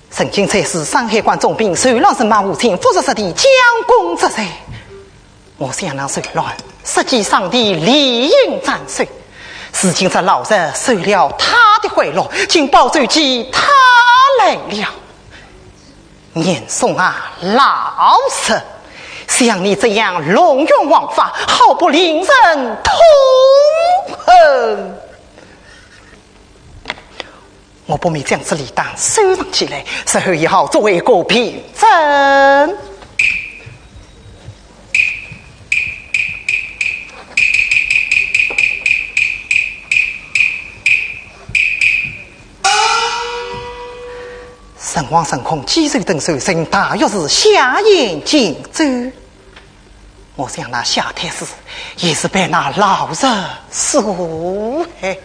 陈金山是山海关总兵，寿兰人马无情，不是实地将功折罪。我想让寿兰实际上的理应斩首。如今这老贼受了他的贿赂，竟报仇记他来了。严嵩啊，老贼，像你这样濫用王法，好不令人痛恨！ 我不免将这礼单收藏起来，日后也好作为一个凭证。诚惶诚恐，几时登首，臣大约是下言尽奏。 我想那夏太师也是被那老贼所害。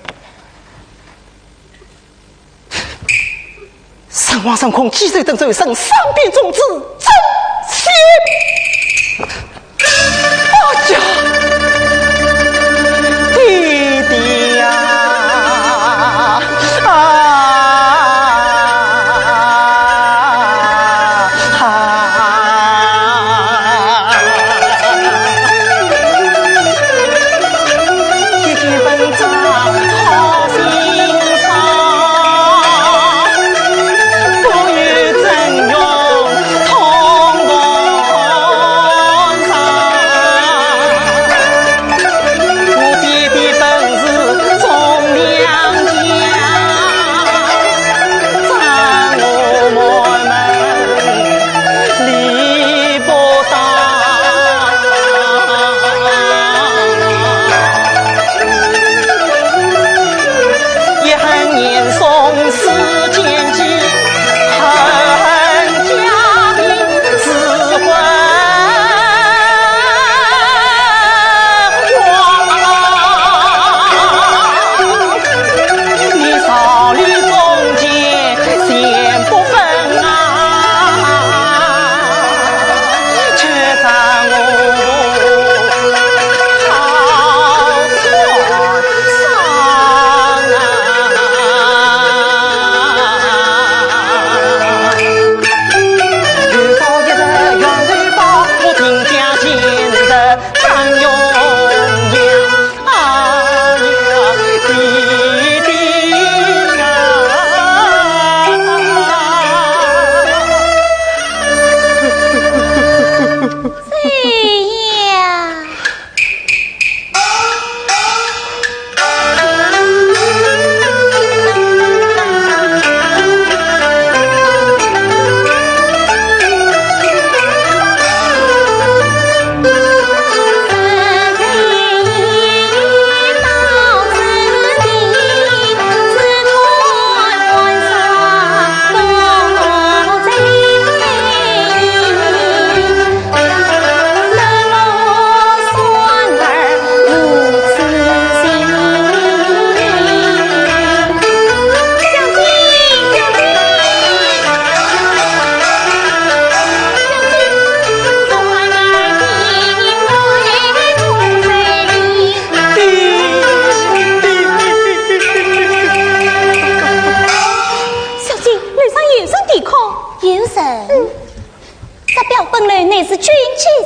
诚惶诚恐，几时登首，臣三边众子争先。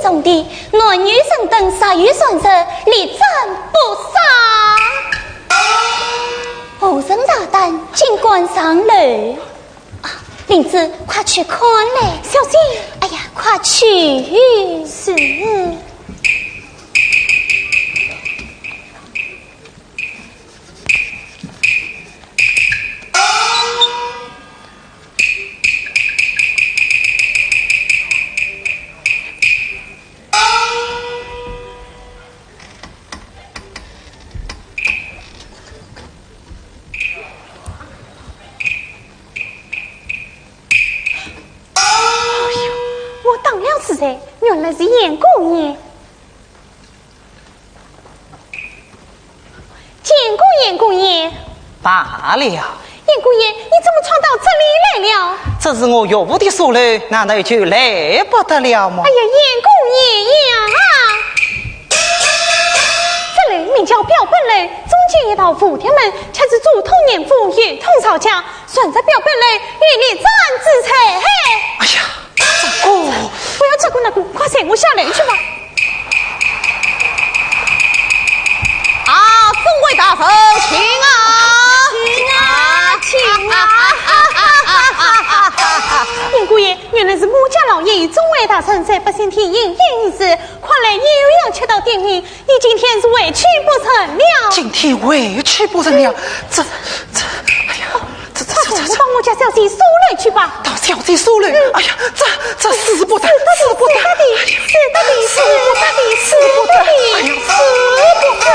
东地，男女人等，谁有传说，力斩不杀。无人大胆，尽管上楼。啊，灵芝，快去看嘞。小姐。哎呀，快去。是。 哎呦，我打了是谁？原来是严姑爷。见过严姑爷。罢了。严姑爷，你怎么闯到这里来了？这是我岳父的书楼，难道就来不得了吗？哎呀，严姑爷呀！这楼名叫表本楼，中间一道蝴蝶门，却是左通严府，右通曹家， 顺着表本楼与你斩之罪，嘿！哎呀，这个，不要这个那个，快随我下楼去吧。啊，众位大人，请啊！请啊，请啊！严姑爷，原来是我家老爷与众位大人在八仙殿饮宴一事，看来你又要吃到点名， 你今天是回去不成了。今天回去不成了？这，这，哎呀，这，这，这，这，快快，你帮我家小姐下楼去吧。到小姐下楼？哎呀，这，这使不得，使不得，使不得的，使不得的，使不得的，哎呀，使不得。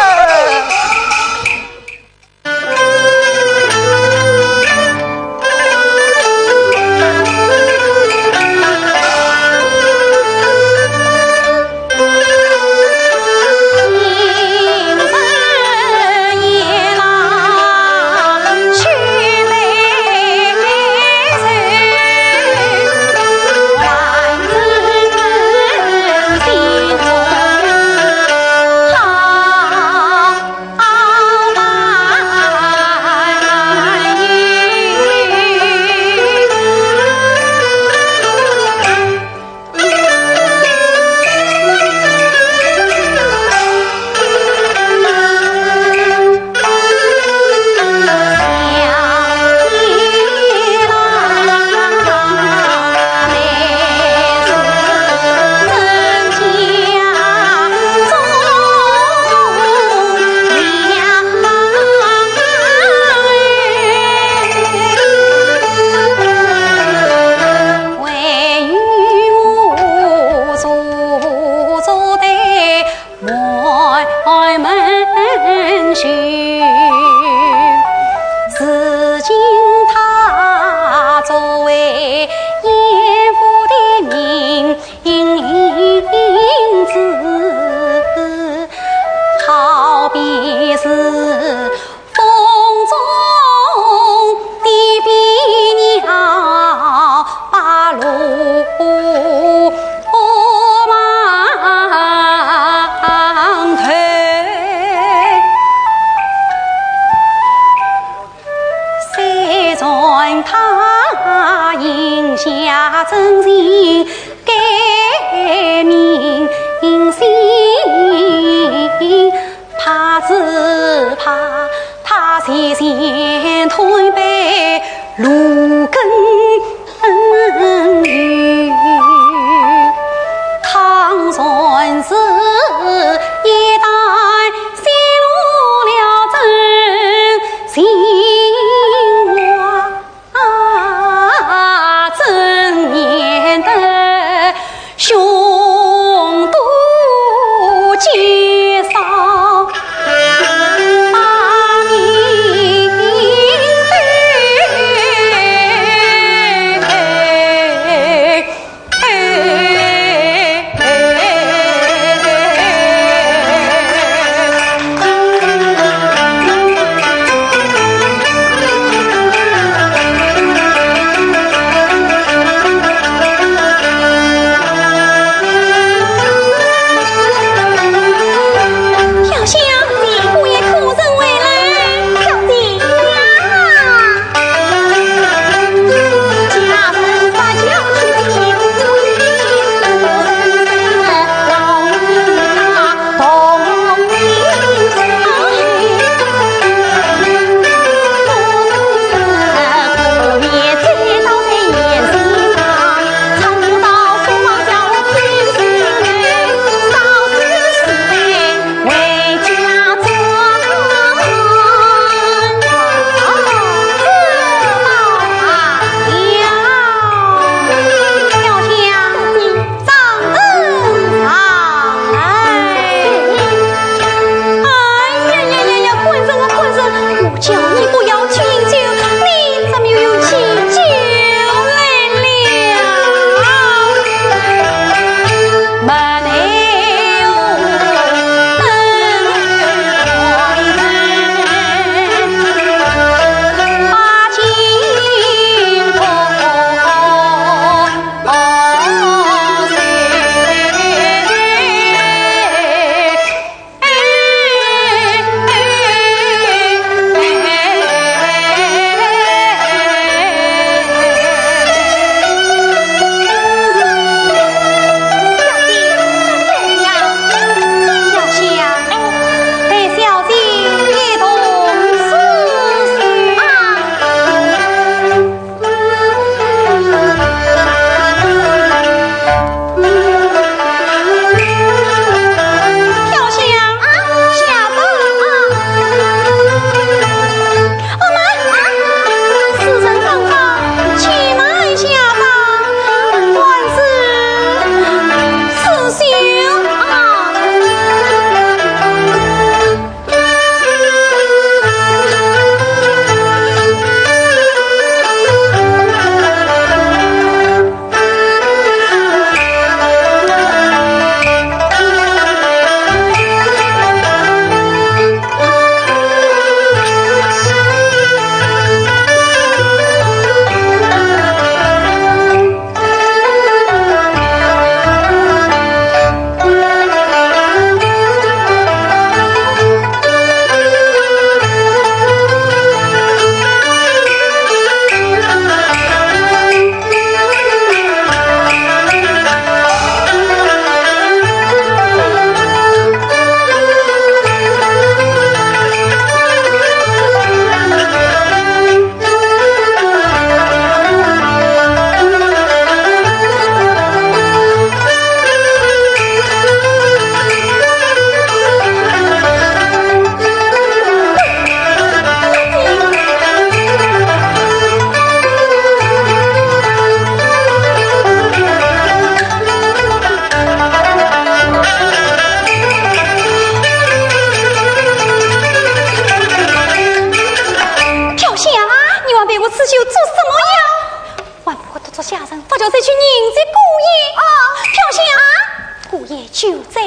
有罪，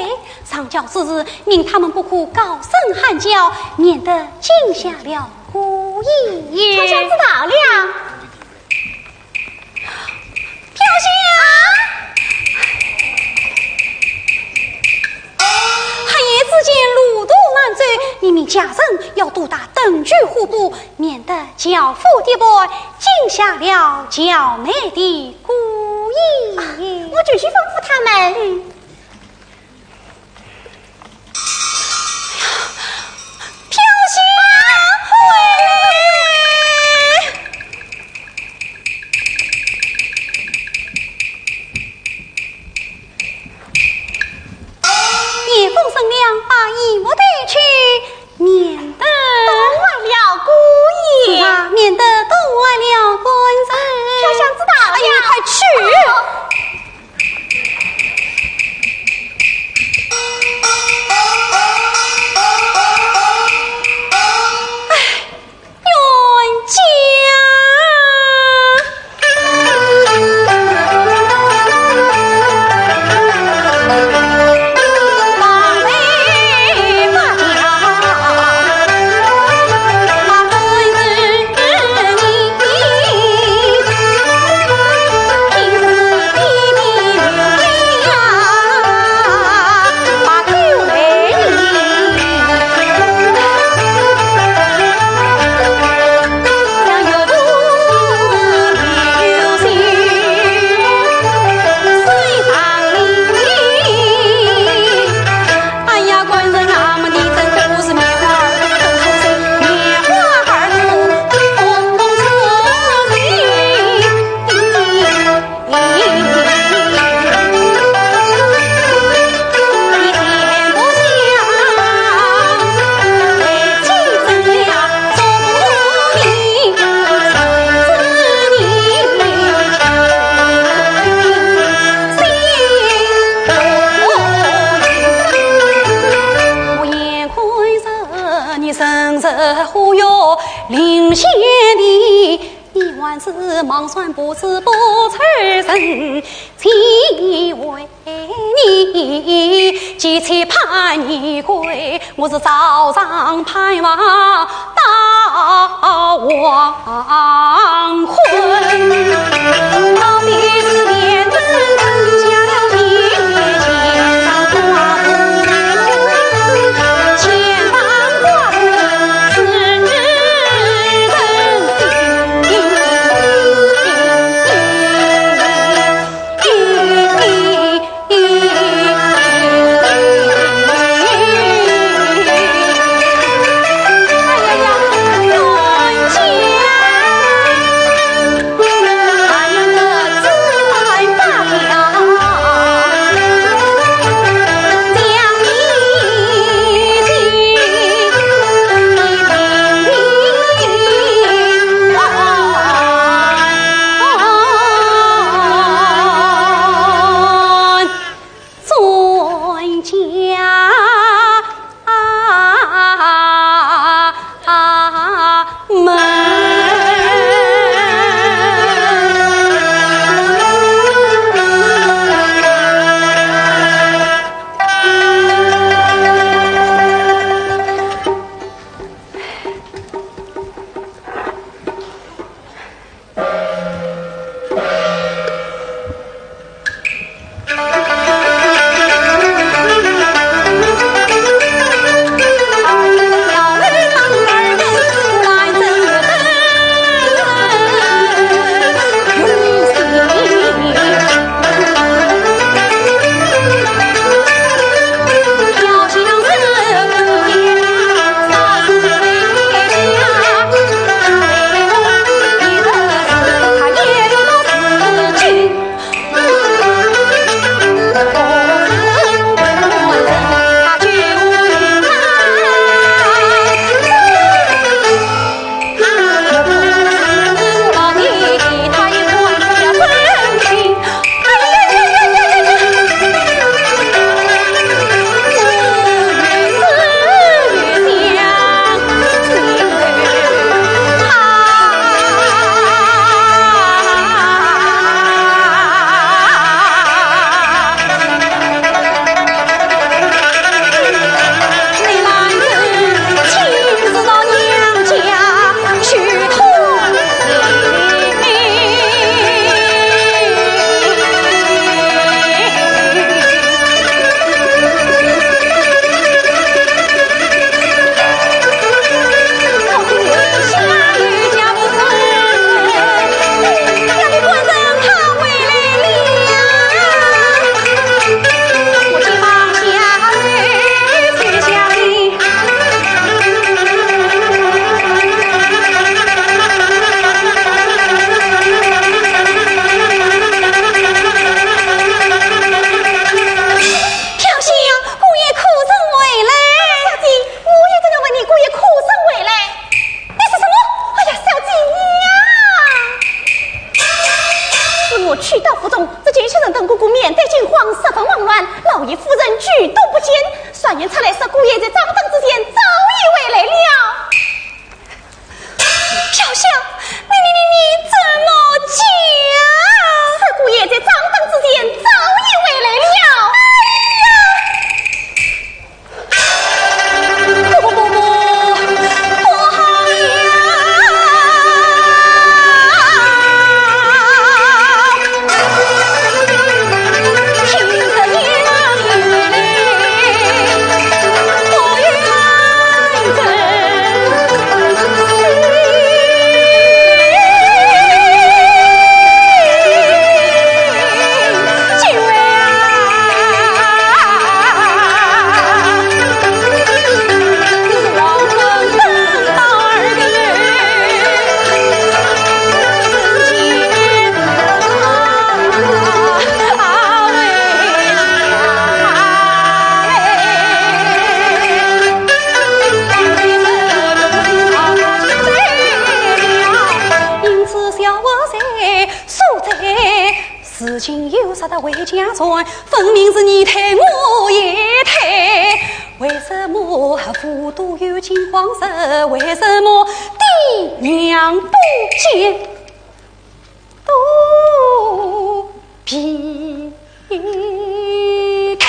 上交之时，命他们不可高声喊叫，免得惊吓了姑爷。秋香知道了。飘香！黑夜之间路途难走，你命家人要多打灯具火把，免得轿夫跌пад，惊吓了轿内的姑爷。啊，我就去吩咐他们。嗯。 飘香回来。夜风声凉，把衣服褪去，免得冻坏了姑爷。是啊，免得冻坏了官人。飘香知道了。哎呀，你快去。哦。 哎，冤家！你还是望穿不知不曾人，只为你，几次盼你归，我是早上盼望到黄昏。到底是天子降下了天，天上挂布，天上挂布是 转家门。都不见，传言出来说姑爷在掌灯之前早已回来了。飘香，你你你你怎么讲？说姑爷在掌灯之前早已回来了。哎呀！不不不不，不好呀！ 因此小王才所在，如今又说到回家转，分明是你推我也推。为什么府都有金光日？为什么爹娘不见 肚皮开。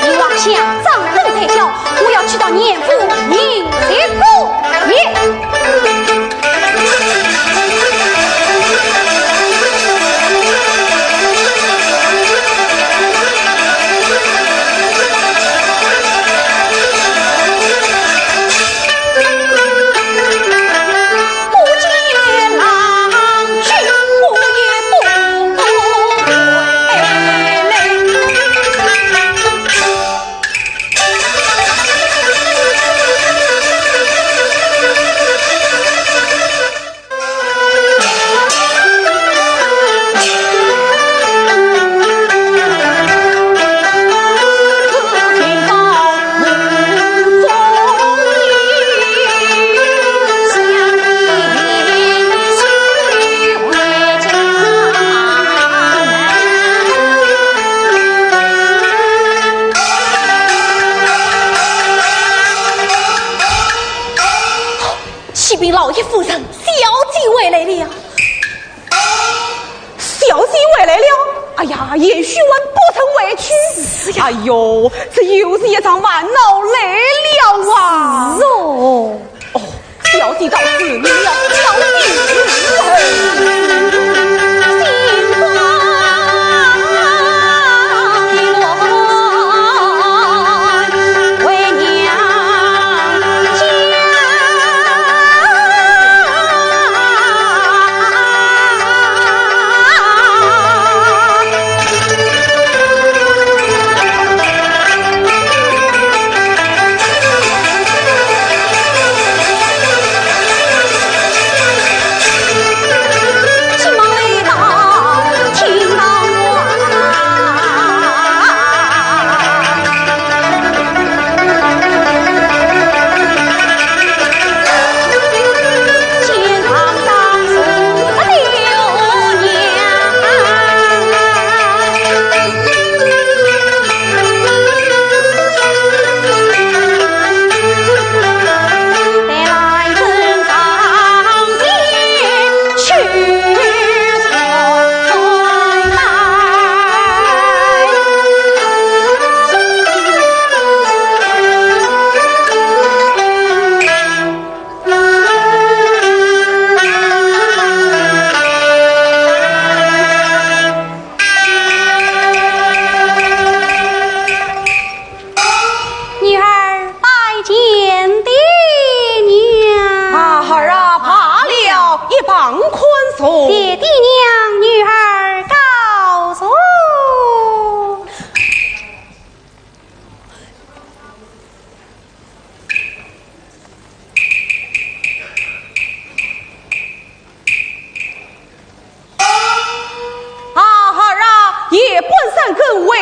你望想掌灯在脚，我要去到严府迎接姑爷。 启禀老爷夫人，小姐回来了。小姐回来了？哎呀，贤婿还不曾回去。是呀。哎呦，这又是一场烦恼来了啊。是哦。哦，小姐到此，你要小心。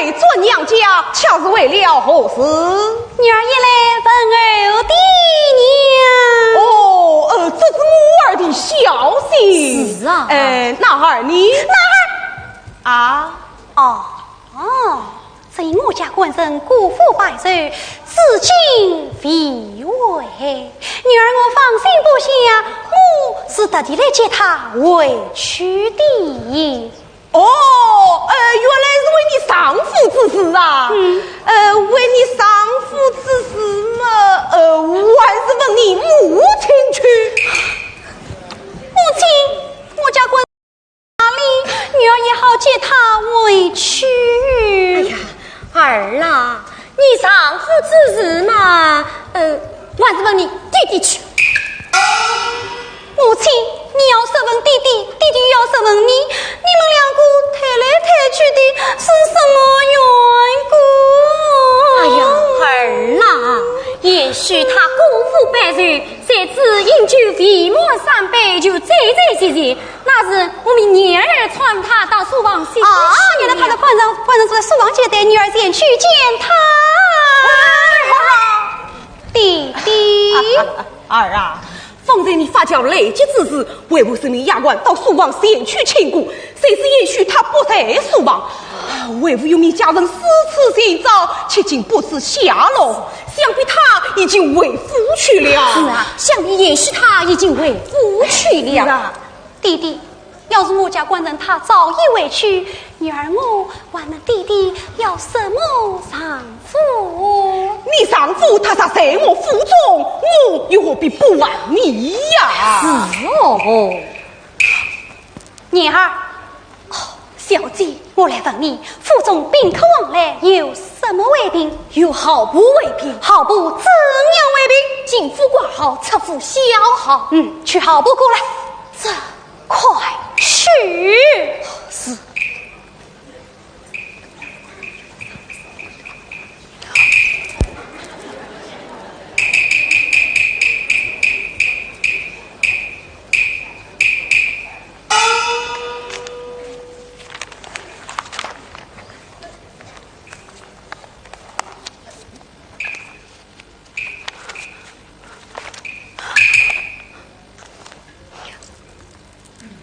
转娘家，却是为了何事？女儿也来问候爹娘。哦，呃，这是我儿的孝心。是啊。呃，男儿呢？男儿。啊？哦，哦，只因我家官人过府拜寿，至今未回。女儿我放心不下，我是特地来接他回去的。 哦，呃，原来是为你丈夫之事啊。嗯。呃，为你丈夫之事嘛，呃，我还是问你母亲去。母亲，我家官哪里，女儿也好接他回去。哎呀，儿啊，你丈夫之事嘛，呃，我还是问你爹爹去。 母亲，你要质问爹爹，爹爹又要质问你，你们两个推来推去的是什么缘故？哎呀，儿啊，贤婿他过府拜寿，谁知饮酒未满三杯就醉在席前，那是我们年儿搀他到书房歇息。啊，原来他的官人，官人坐在书房接待，女儿前去见他。哎，好了。爹爹。儿啊， 方才你发觉来急之时，为父命丫鬟到书房前去请过，谁知贤婿他不在书房。啊，为父又命家人四处寻找，迄今不知下落，想必他已经回府去了。是啊，想必贤婿他已经回府去了。是啊。爹爹， 要是我家官人他早已回去，女儿我还问爹爹要什么丈夫？你丈夫他若在我府中，我又何必不还你呀？是哦。女儿，哦，小姐，我来问你，府中宾客往来有什么回禀？有号簿回禀。号簿怎样回禀？进府挂号，出府销号。嗯，取号簿过来。这 快去！是。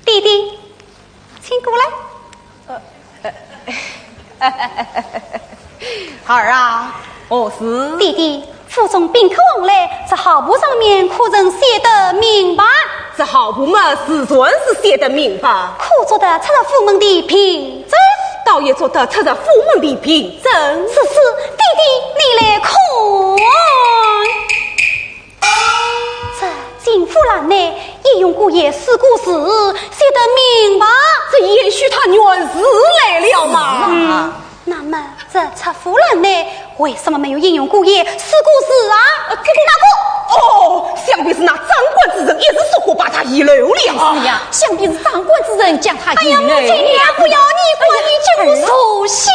爹爹，请过来。儿啊，何事？爹爹，府中宾客往来，这号簿上面可曾写得明白？这号簿嘛，自然是写得明白。可做得出入府门的凭证？倒也做得出入府门的凭证。是，是，爹爹，你来看。 这进府栏内，鄢荣姑爷四个字写得明白。这贤婿他原是来了嘛。嗯，那么这出府栏内为什么没有鄢荣姑爷四个字啊？呃，这个哪个？哦，想必是那掌管之人一时疏忽，把他遗漏了。是呀，想必是掌管之人将他遗漏。哎呀，母亲，你也不要，你管你这个手下。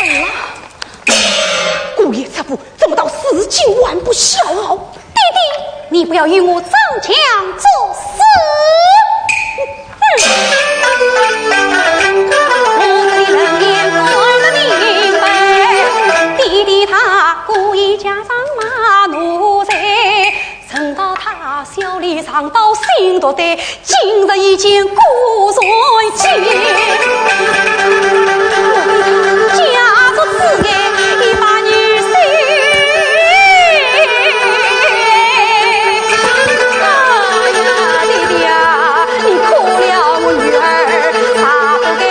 哎呀， 姑爷出府，怎么到如今还不销号？爹爹，你不要与我装腔作势。哼！我这里冷眼看得明白，爹爹他故意假装骂奴才， 等到他笑里藏刀心毒的，今日已经果然现。我为他家族之爱，一把女婿。哎呀，爹爹啊，你可怜我女儿，她不该。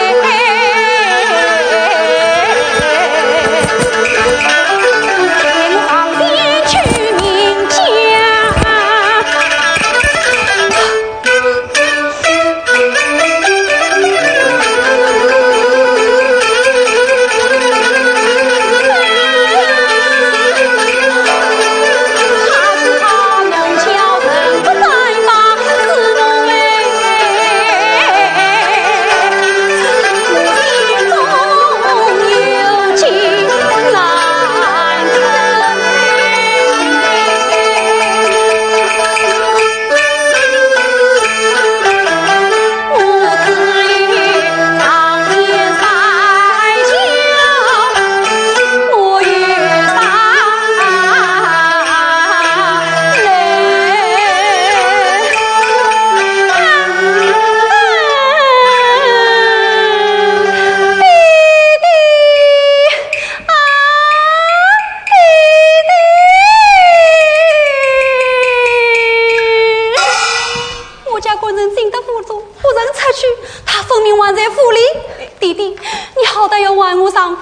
好歹要还我丈夫，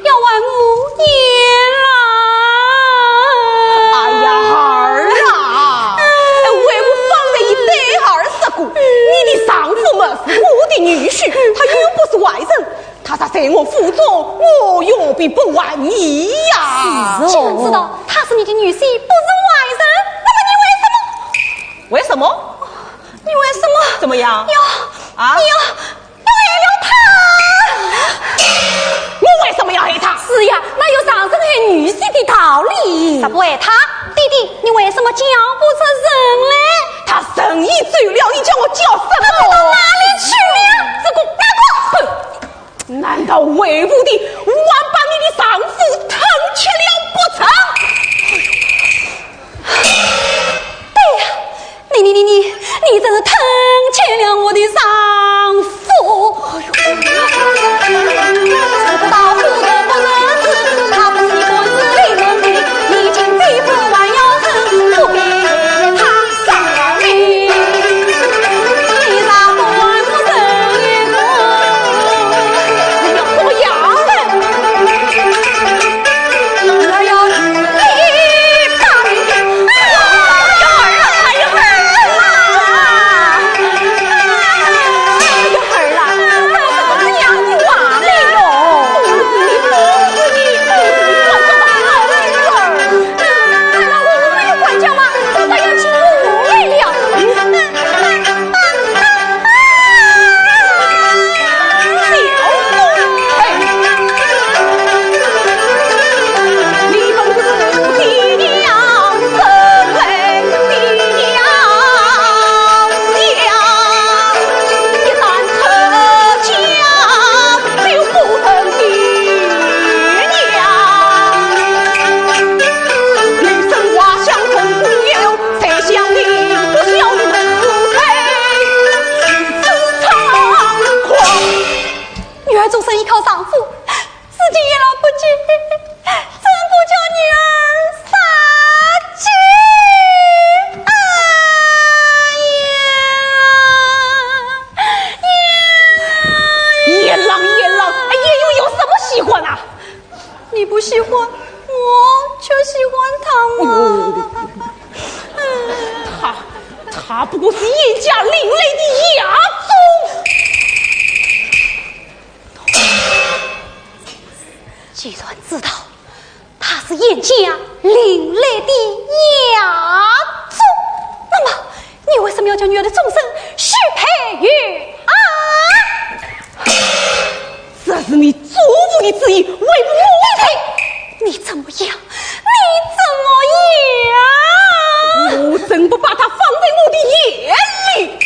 要还我娘啦！哎呀，儿啊，为父方才已对儿说过，你的丈夫嘛是我的女婿，他又不是外人，他若在我府中，我永远不还你呀！是哦。既然知道他是你的女婿，不是外人，那么你为什么？为什么？你为什么？怎么样？要啊？你要 要害了他？我为什么要害他？是呀，哪有丈人害女婿的道理？啥不害他？弟弟，你为什么叫不出声来？他人已走了，你叫我叫什么？他到哪里去了？这个，那个！哼，难道为父的还把你的丈夫吞吃了不成？对呀， 你你你你，你真是吞吃了我的丈夫！哎呦，知道不得不仁慈，他不是你不是的人的，你今非富还要人，不必他伤你。你若不还我人一个，你要怎么样？ 哎呀，你大明天，哎呀，有儿了，有儿了，有儿了，怎么这样子啊？哎呦，不是你，不是你，不是你，管教的好儿。难道我没有管教吗？我倒要请我来了。 女儿终身依靠丈夫，如今一老不及，怎不叫女儿伤心？哎呀，呀，呀！严郎，严郎，哎呀，又有什么喜欢啊？ 你不喜欢，我就喜欢他嘛。哎呦，他，他不过是严家另类的亚种。既然知道他是严家另类的亚种，那么 你为什么要将女儿的终身许配于俺？这是你祖父的旨意，为父无罪。你怎么样？你怎么样？我真不把他放在我的眼里。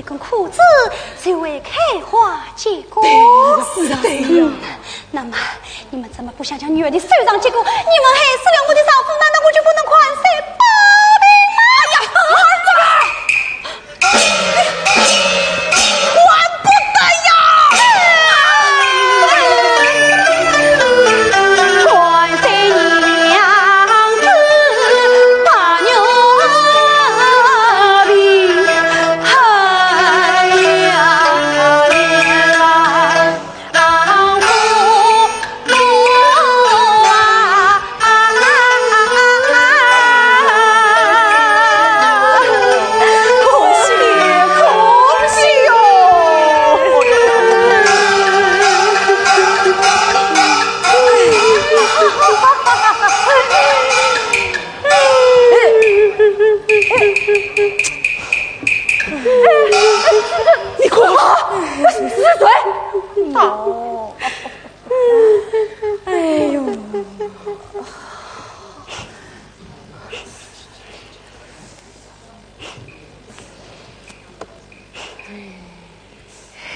一根枯枝就会开花结果。对呀，是啊，对呀。嗯，那么你们怎么不想将女儿的手上结果？你们害死了我的丈夫，难道我就不能还手报仇吗？哎呀，这个！还不得呀！恭喜恭喜哟！你看，是谁？哎呦！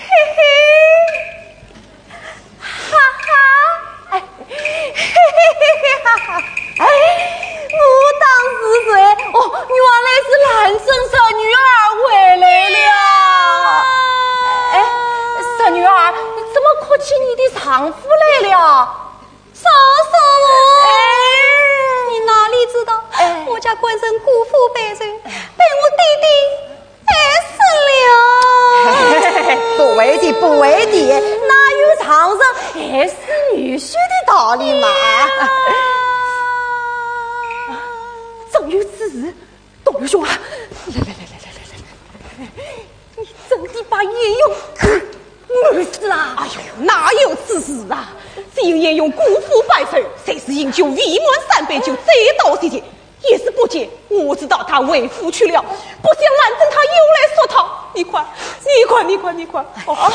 嘿嘿，哈哈，哎，嘿嘿嘿嘿哈哈，哎，我当是谁？哦，原来是兰贞侄女儿回来了。哎，侄女儿，怎么哭起你的丈夫来了？ 嫂嫂哦，哎，你哪里知道，哎，我家官人辜负百姓，被我爹爹害死了。嘿嘿嘿，不会的，不会的，哪有丈人害死女婿的道理嘛？哎呀，啊，真有此事？ 东刘兄啊，来来来来来来来，你真的把鄢荣给弄死啦？哎呦，哪有此事啊？只有鄢荣辜负百岁，才是饮酒未满三杯就醉倒地去。一时不见，我知道他回府去了，不想兰贞她又来说他。你看，你看，你看，你看，哦。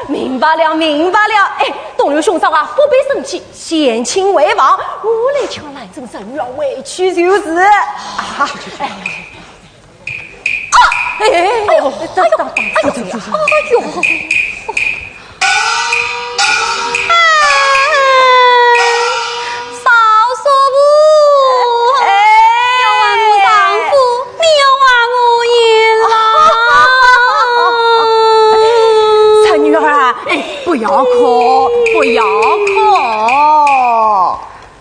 明白了，明白了。哎，东刘兄嫂啊，不必生气， 先请回房，我来抢兰贞侄女儿回去就是。啊，哎，啊，哎，哎，哎呦，哎呦，哎呦，哎呦，哎呦，哎呦，嫂嫂哦，哎，要还我丈夫，你要还我鄢郎。侄女儿啊，哎，不要哭，不要哭。 哎，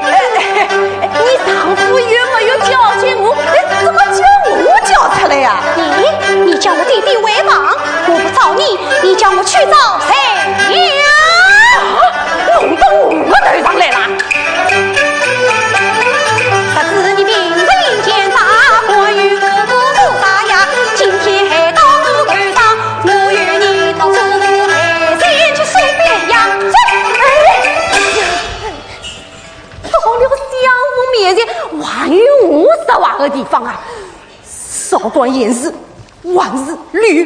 哎，哎，你丈夫有没有叫醒我？哎，怎么叫我叫出来呀？你，你叫我爹爹回房，我不找你，你叫我去找谁呀？啊，弄到我头上来了。哎，哎，哎， 到了相府面前，还有啥说话的地方啊？少管闲事，还是溜。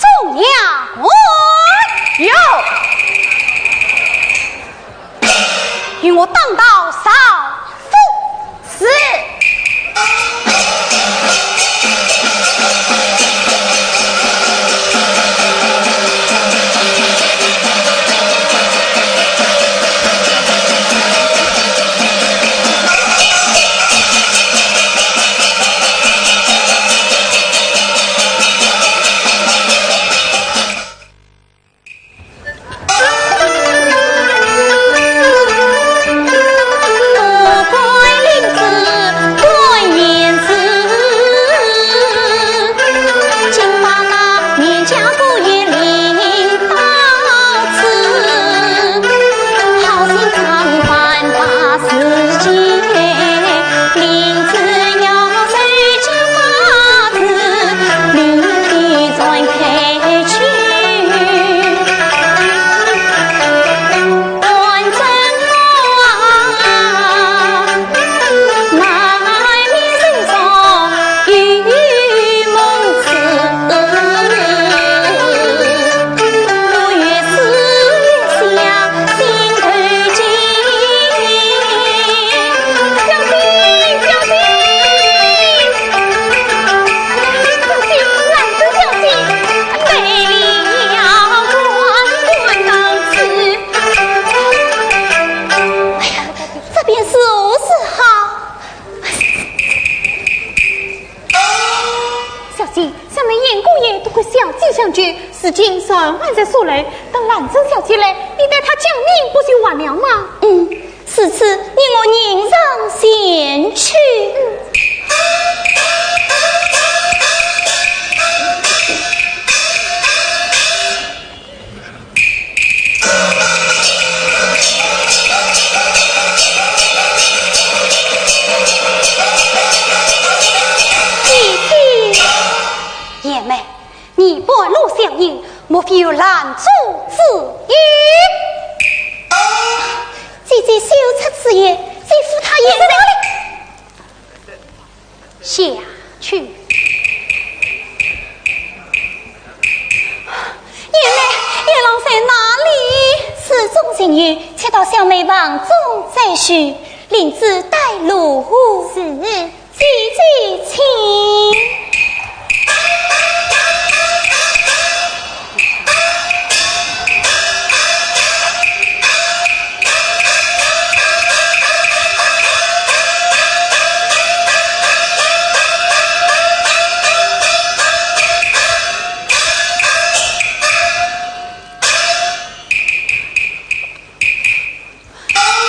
众衙官。有。与我当到朝。是。这便如何是好？小姐，咱们严姑爷都和小姐相救，如今船还在沙楼，等兰贞小姐来，你待她讲明不就完了吗？嗯，如此你我人上前去。姐姐。贤妹，你半路相迎，莫非有拦阻之意？姐姐休出此言，姐夫他也在。 下去。贤妹，贤郎在哪里？此中情由，且到小妹房中再叙。灵芝带路。是。姐姐请。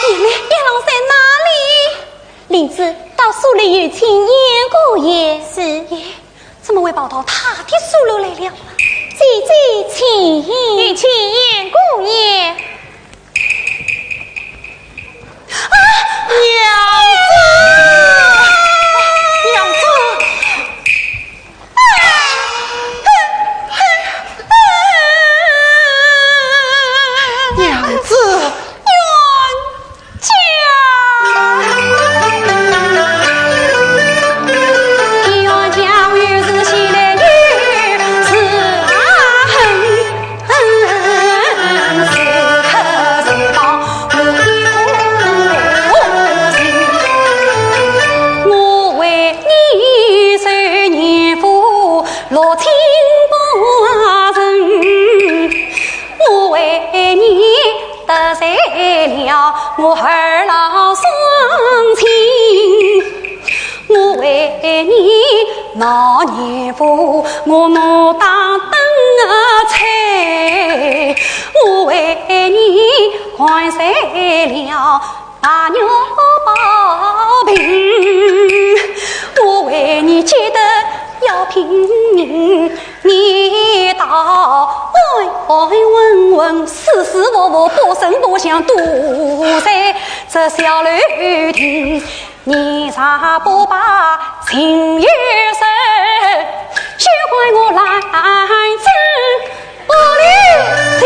贤妹，贤郎在哪里？灵芝，到书楼有请严姑爷。是。咦，怎么会跑到他的书楼来了？姐姐请。有请严姑爷。啊，娘子！娘我二老双亲，我为你闹严府，我牡丹灯啊吹，我为你完成了大玉宝瓶，我为你结得要拼命。 你倒安安稳稳、舒舒服服、不声不响、独在这小楼亭，你若不把情由收，休怪我来争不留情。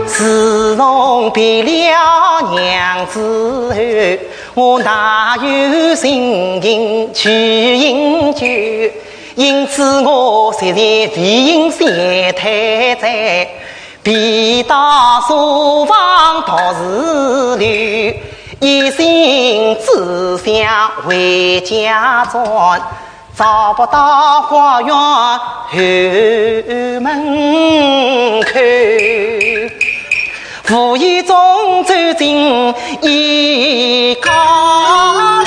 自从别了娘子后，我哪有心情去饮酒？因此我现在未饮先退醉，便到书房独自留，一心只想回家转。 找不到花园后门口，无意中走进一家门。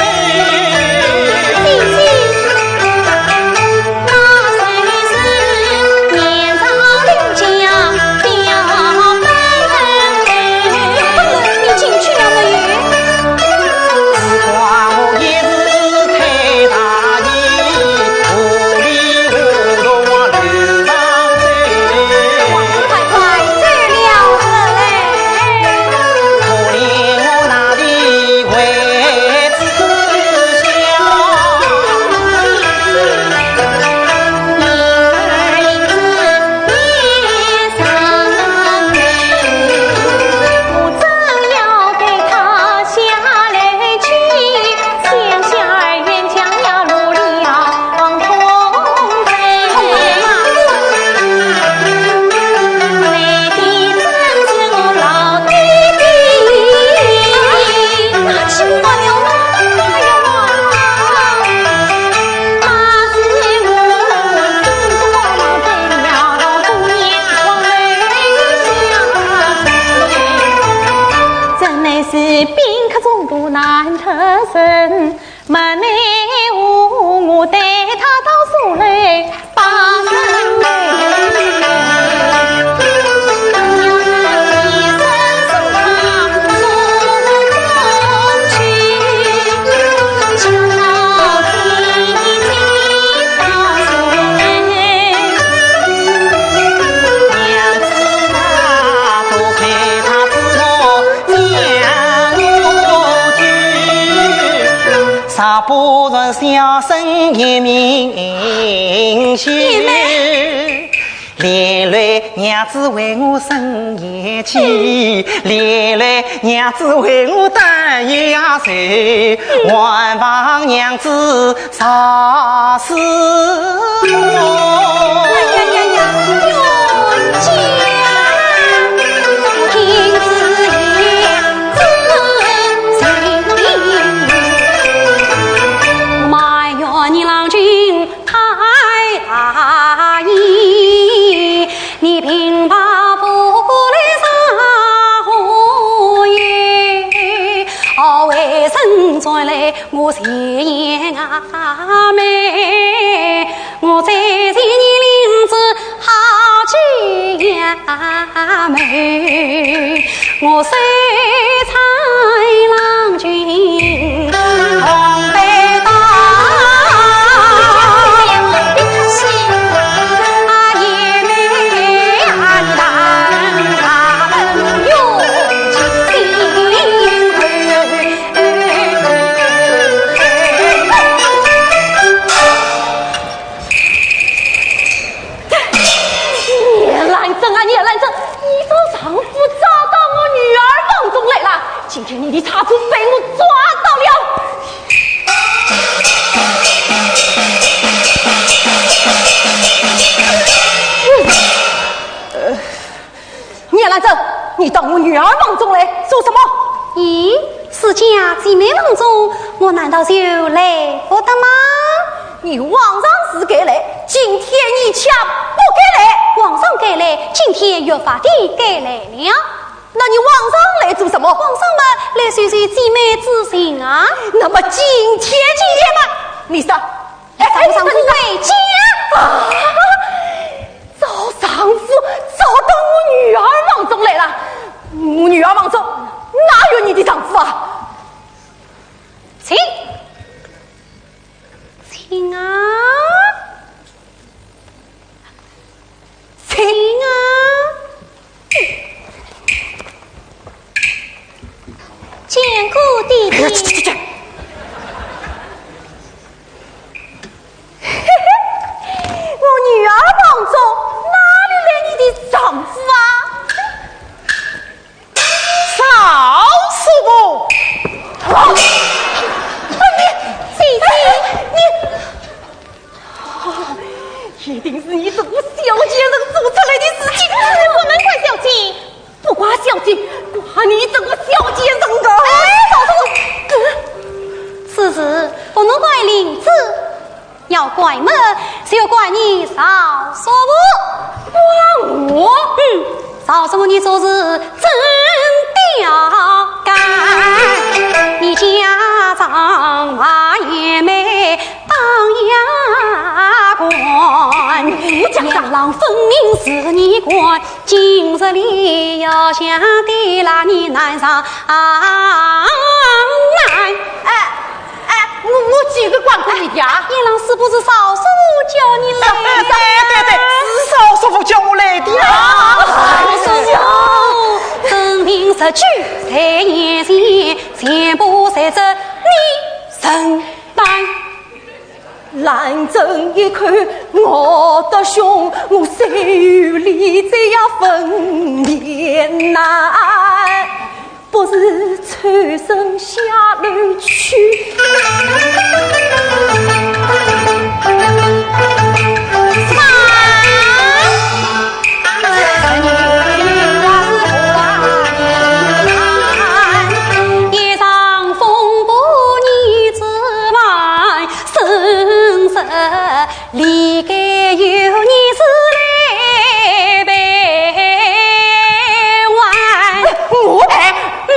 真乃是宾客中途难得人， 没奈何，我带他到书楼把人留。啥不然小生也明秀。妹妹。连累娘子为我生厌气，连累娘子为我担忧啊愁，还望娘子 啥事？哎呀呀呀，冤家，君子言之成理。埋怨我前言阿妹，我在前言领子好姐妹，我手搀郎君同拜堂。啊，也没啊，你当他们有情。 叶兰贞啊，叶兰贞，你找丈夫找到我女儿房中来了，今天你的差错被我抓到了。呃， 叶兰贞，你到我女儿房中来做什么？咦，自家姐妹房中，我难道就来不得吗？你往常时该来，今天你却不该来。往常该来，今天越发的该来了。那你往常来做什么？往常嘛，来叙叙姐妹之情啊。那么今天，今天嘛，你说，哎，哎，上回家。啊， 找丈夫找到我女儿房中来了，我女儿房中哪有你的丈夫啊？请，请啊，请啊！见过爹爹。 我女儿房中哪里来你的丈夫啊？赵叔父！啊！你，姐姐，你，啊，一定是你这个小贱人做出来的事情。不能怪小姐，不怪小姐，怪你这个小贱人啊！哎，赵叔父，此事不能怪林子。 要怪么，就要怪你赵叔父。怪我？嗯，赵叔父你做事真刁蛮，你家长卖野卖当夜官，我家长，两郎分明是你官，今日里要想的拉你难上难。哎， 哎，我，我几个光棍的呀？哎，叶郎是不是赵叔父叫你来的？对，对，对，是赵叔父叫我来的呀。哎呀，分明实举在眼前，全部在这你身旁。兰贞一看我的凶，我谁有理再要分辨呐。 不如抽身下楼去。一场风波你之外，生死 理该由你自来赔还。哎，我赔？嗯，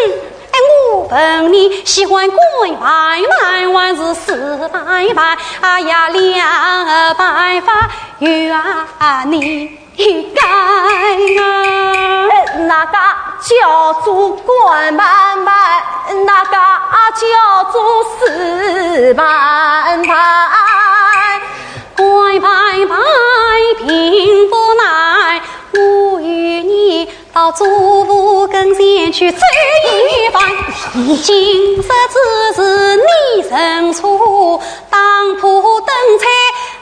哎，我问你，喜欢官办办还是私办办？哎呀，两办法由啊你干啊。哎，哪个叫做官办办？哪个叫做私办办？ 官办办并不难，我与你到祖父跟前去走一番。今日之事你认错，当铺等菜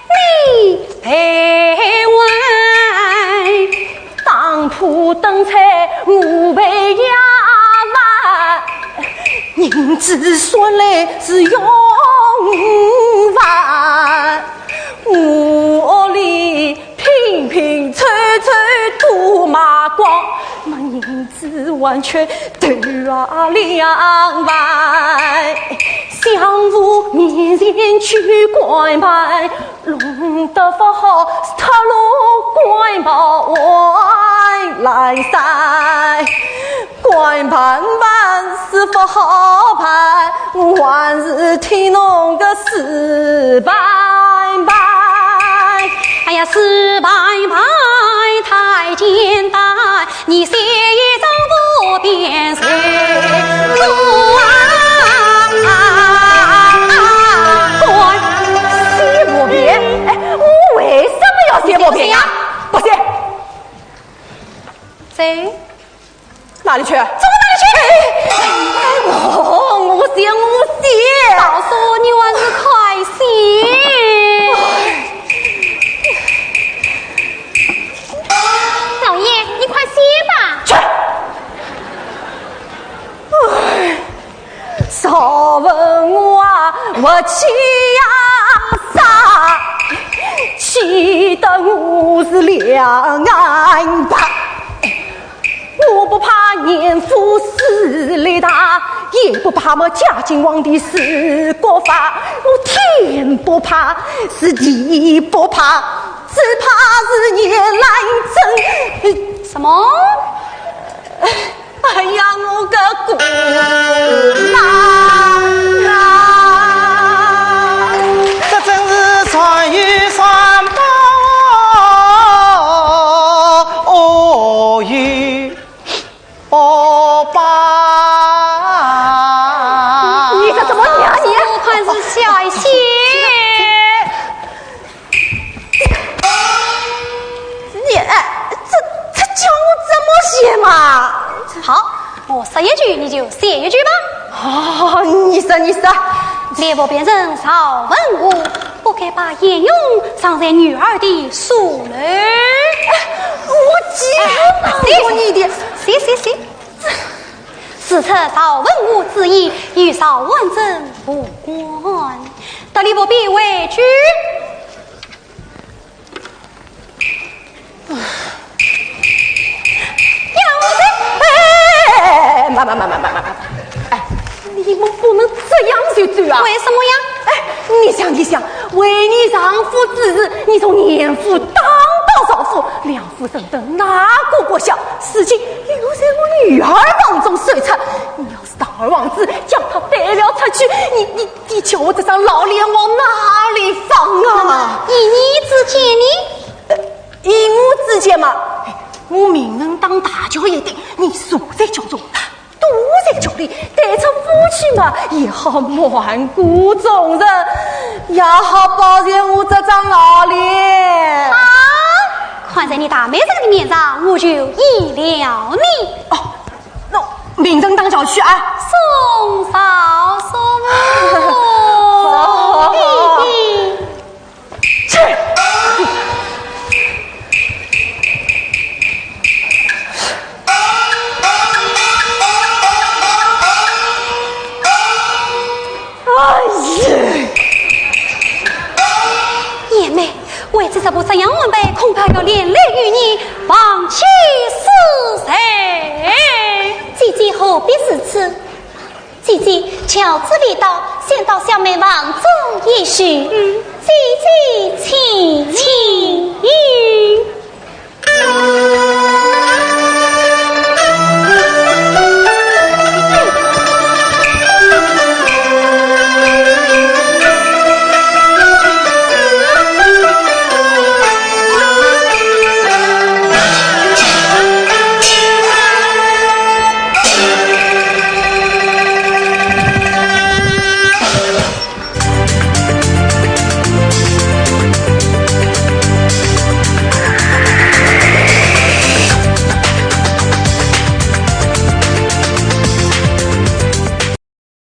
你赔还。 当铺等菜我赔也还，银子算来是用完，我屋里拼拼凑凑都卖光，么银子完全都要两万，相府面前去官办， 弄得不好，是脱落官报外来噻。官办办是不好办，我还是听侬个四板板。哎呀，四板板太简单，你写一张薄片谁做啊？写薄片？哎，我为什么要写薄片呀？不写。谁？ 哪里去？怎么哪里去？哎，我，我写，我写。告诉你还是快写。老爷，你快写吧。去。哎，赵文华啊，我气呀杀，气得我是两岸爬。 我不怕严府势力大，也不怕么嘉靖皇帝是国法，我天不怕，是地不怕，只怕是严兰贞。什么？哎呀，我个姑娘啊！这真是善有善报，恶有 哦，爸！你这怎么写啊你？我看是下一写。你，哎，这，这叫我怎么写嘛？好，我说一句，你就写一句吧。哦，你说，你说。 列部变成赵文武，不该把鄢荣葬在女儿的书楼。我记得你的。行行行，事出赵文武之意，与赵婉贞无关。到列部变回去。 哎，慢慢慢慢慢慢慢，哎，你们不能这样就走啊！为什么呀？哎，你想一想，为你丈夫之事，你从严府打到赵府，两府争得哪个国小，事情又在我女儿房中说出，你要是堂而皇之将她带了出去，你你你叫我这张老脸往哪里放啊？那么依你之见呢？ 依我之见嘛，哎，我命人当大轿一顶，你坐在轿中，他坐在轿里，带出府去嘛，也好瞒过众人，也好保全我这张老脸。啊，看在你大妹子的面上，我就依了你。哦，那命人当轿去啊。送嫂送我。好，好，好。 去！哎呀！贤妹，为此这步这样安排，恐怕要连累于你，望且恕罪。姐姐何必如此？ 姐姐，轿子未到，先到小妹房中一叙。嗯。姐姐请。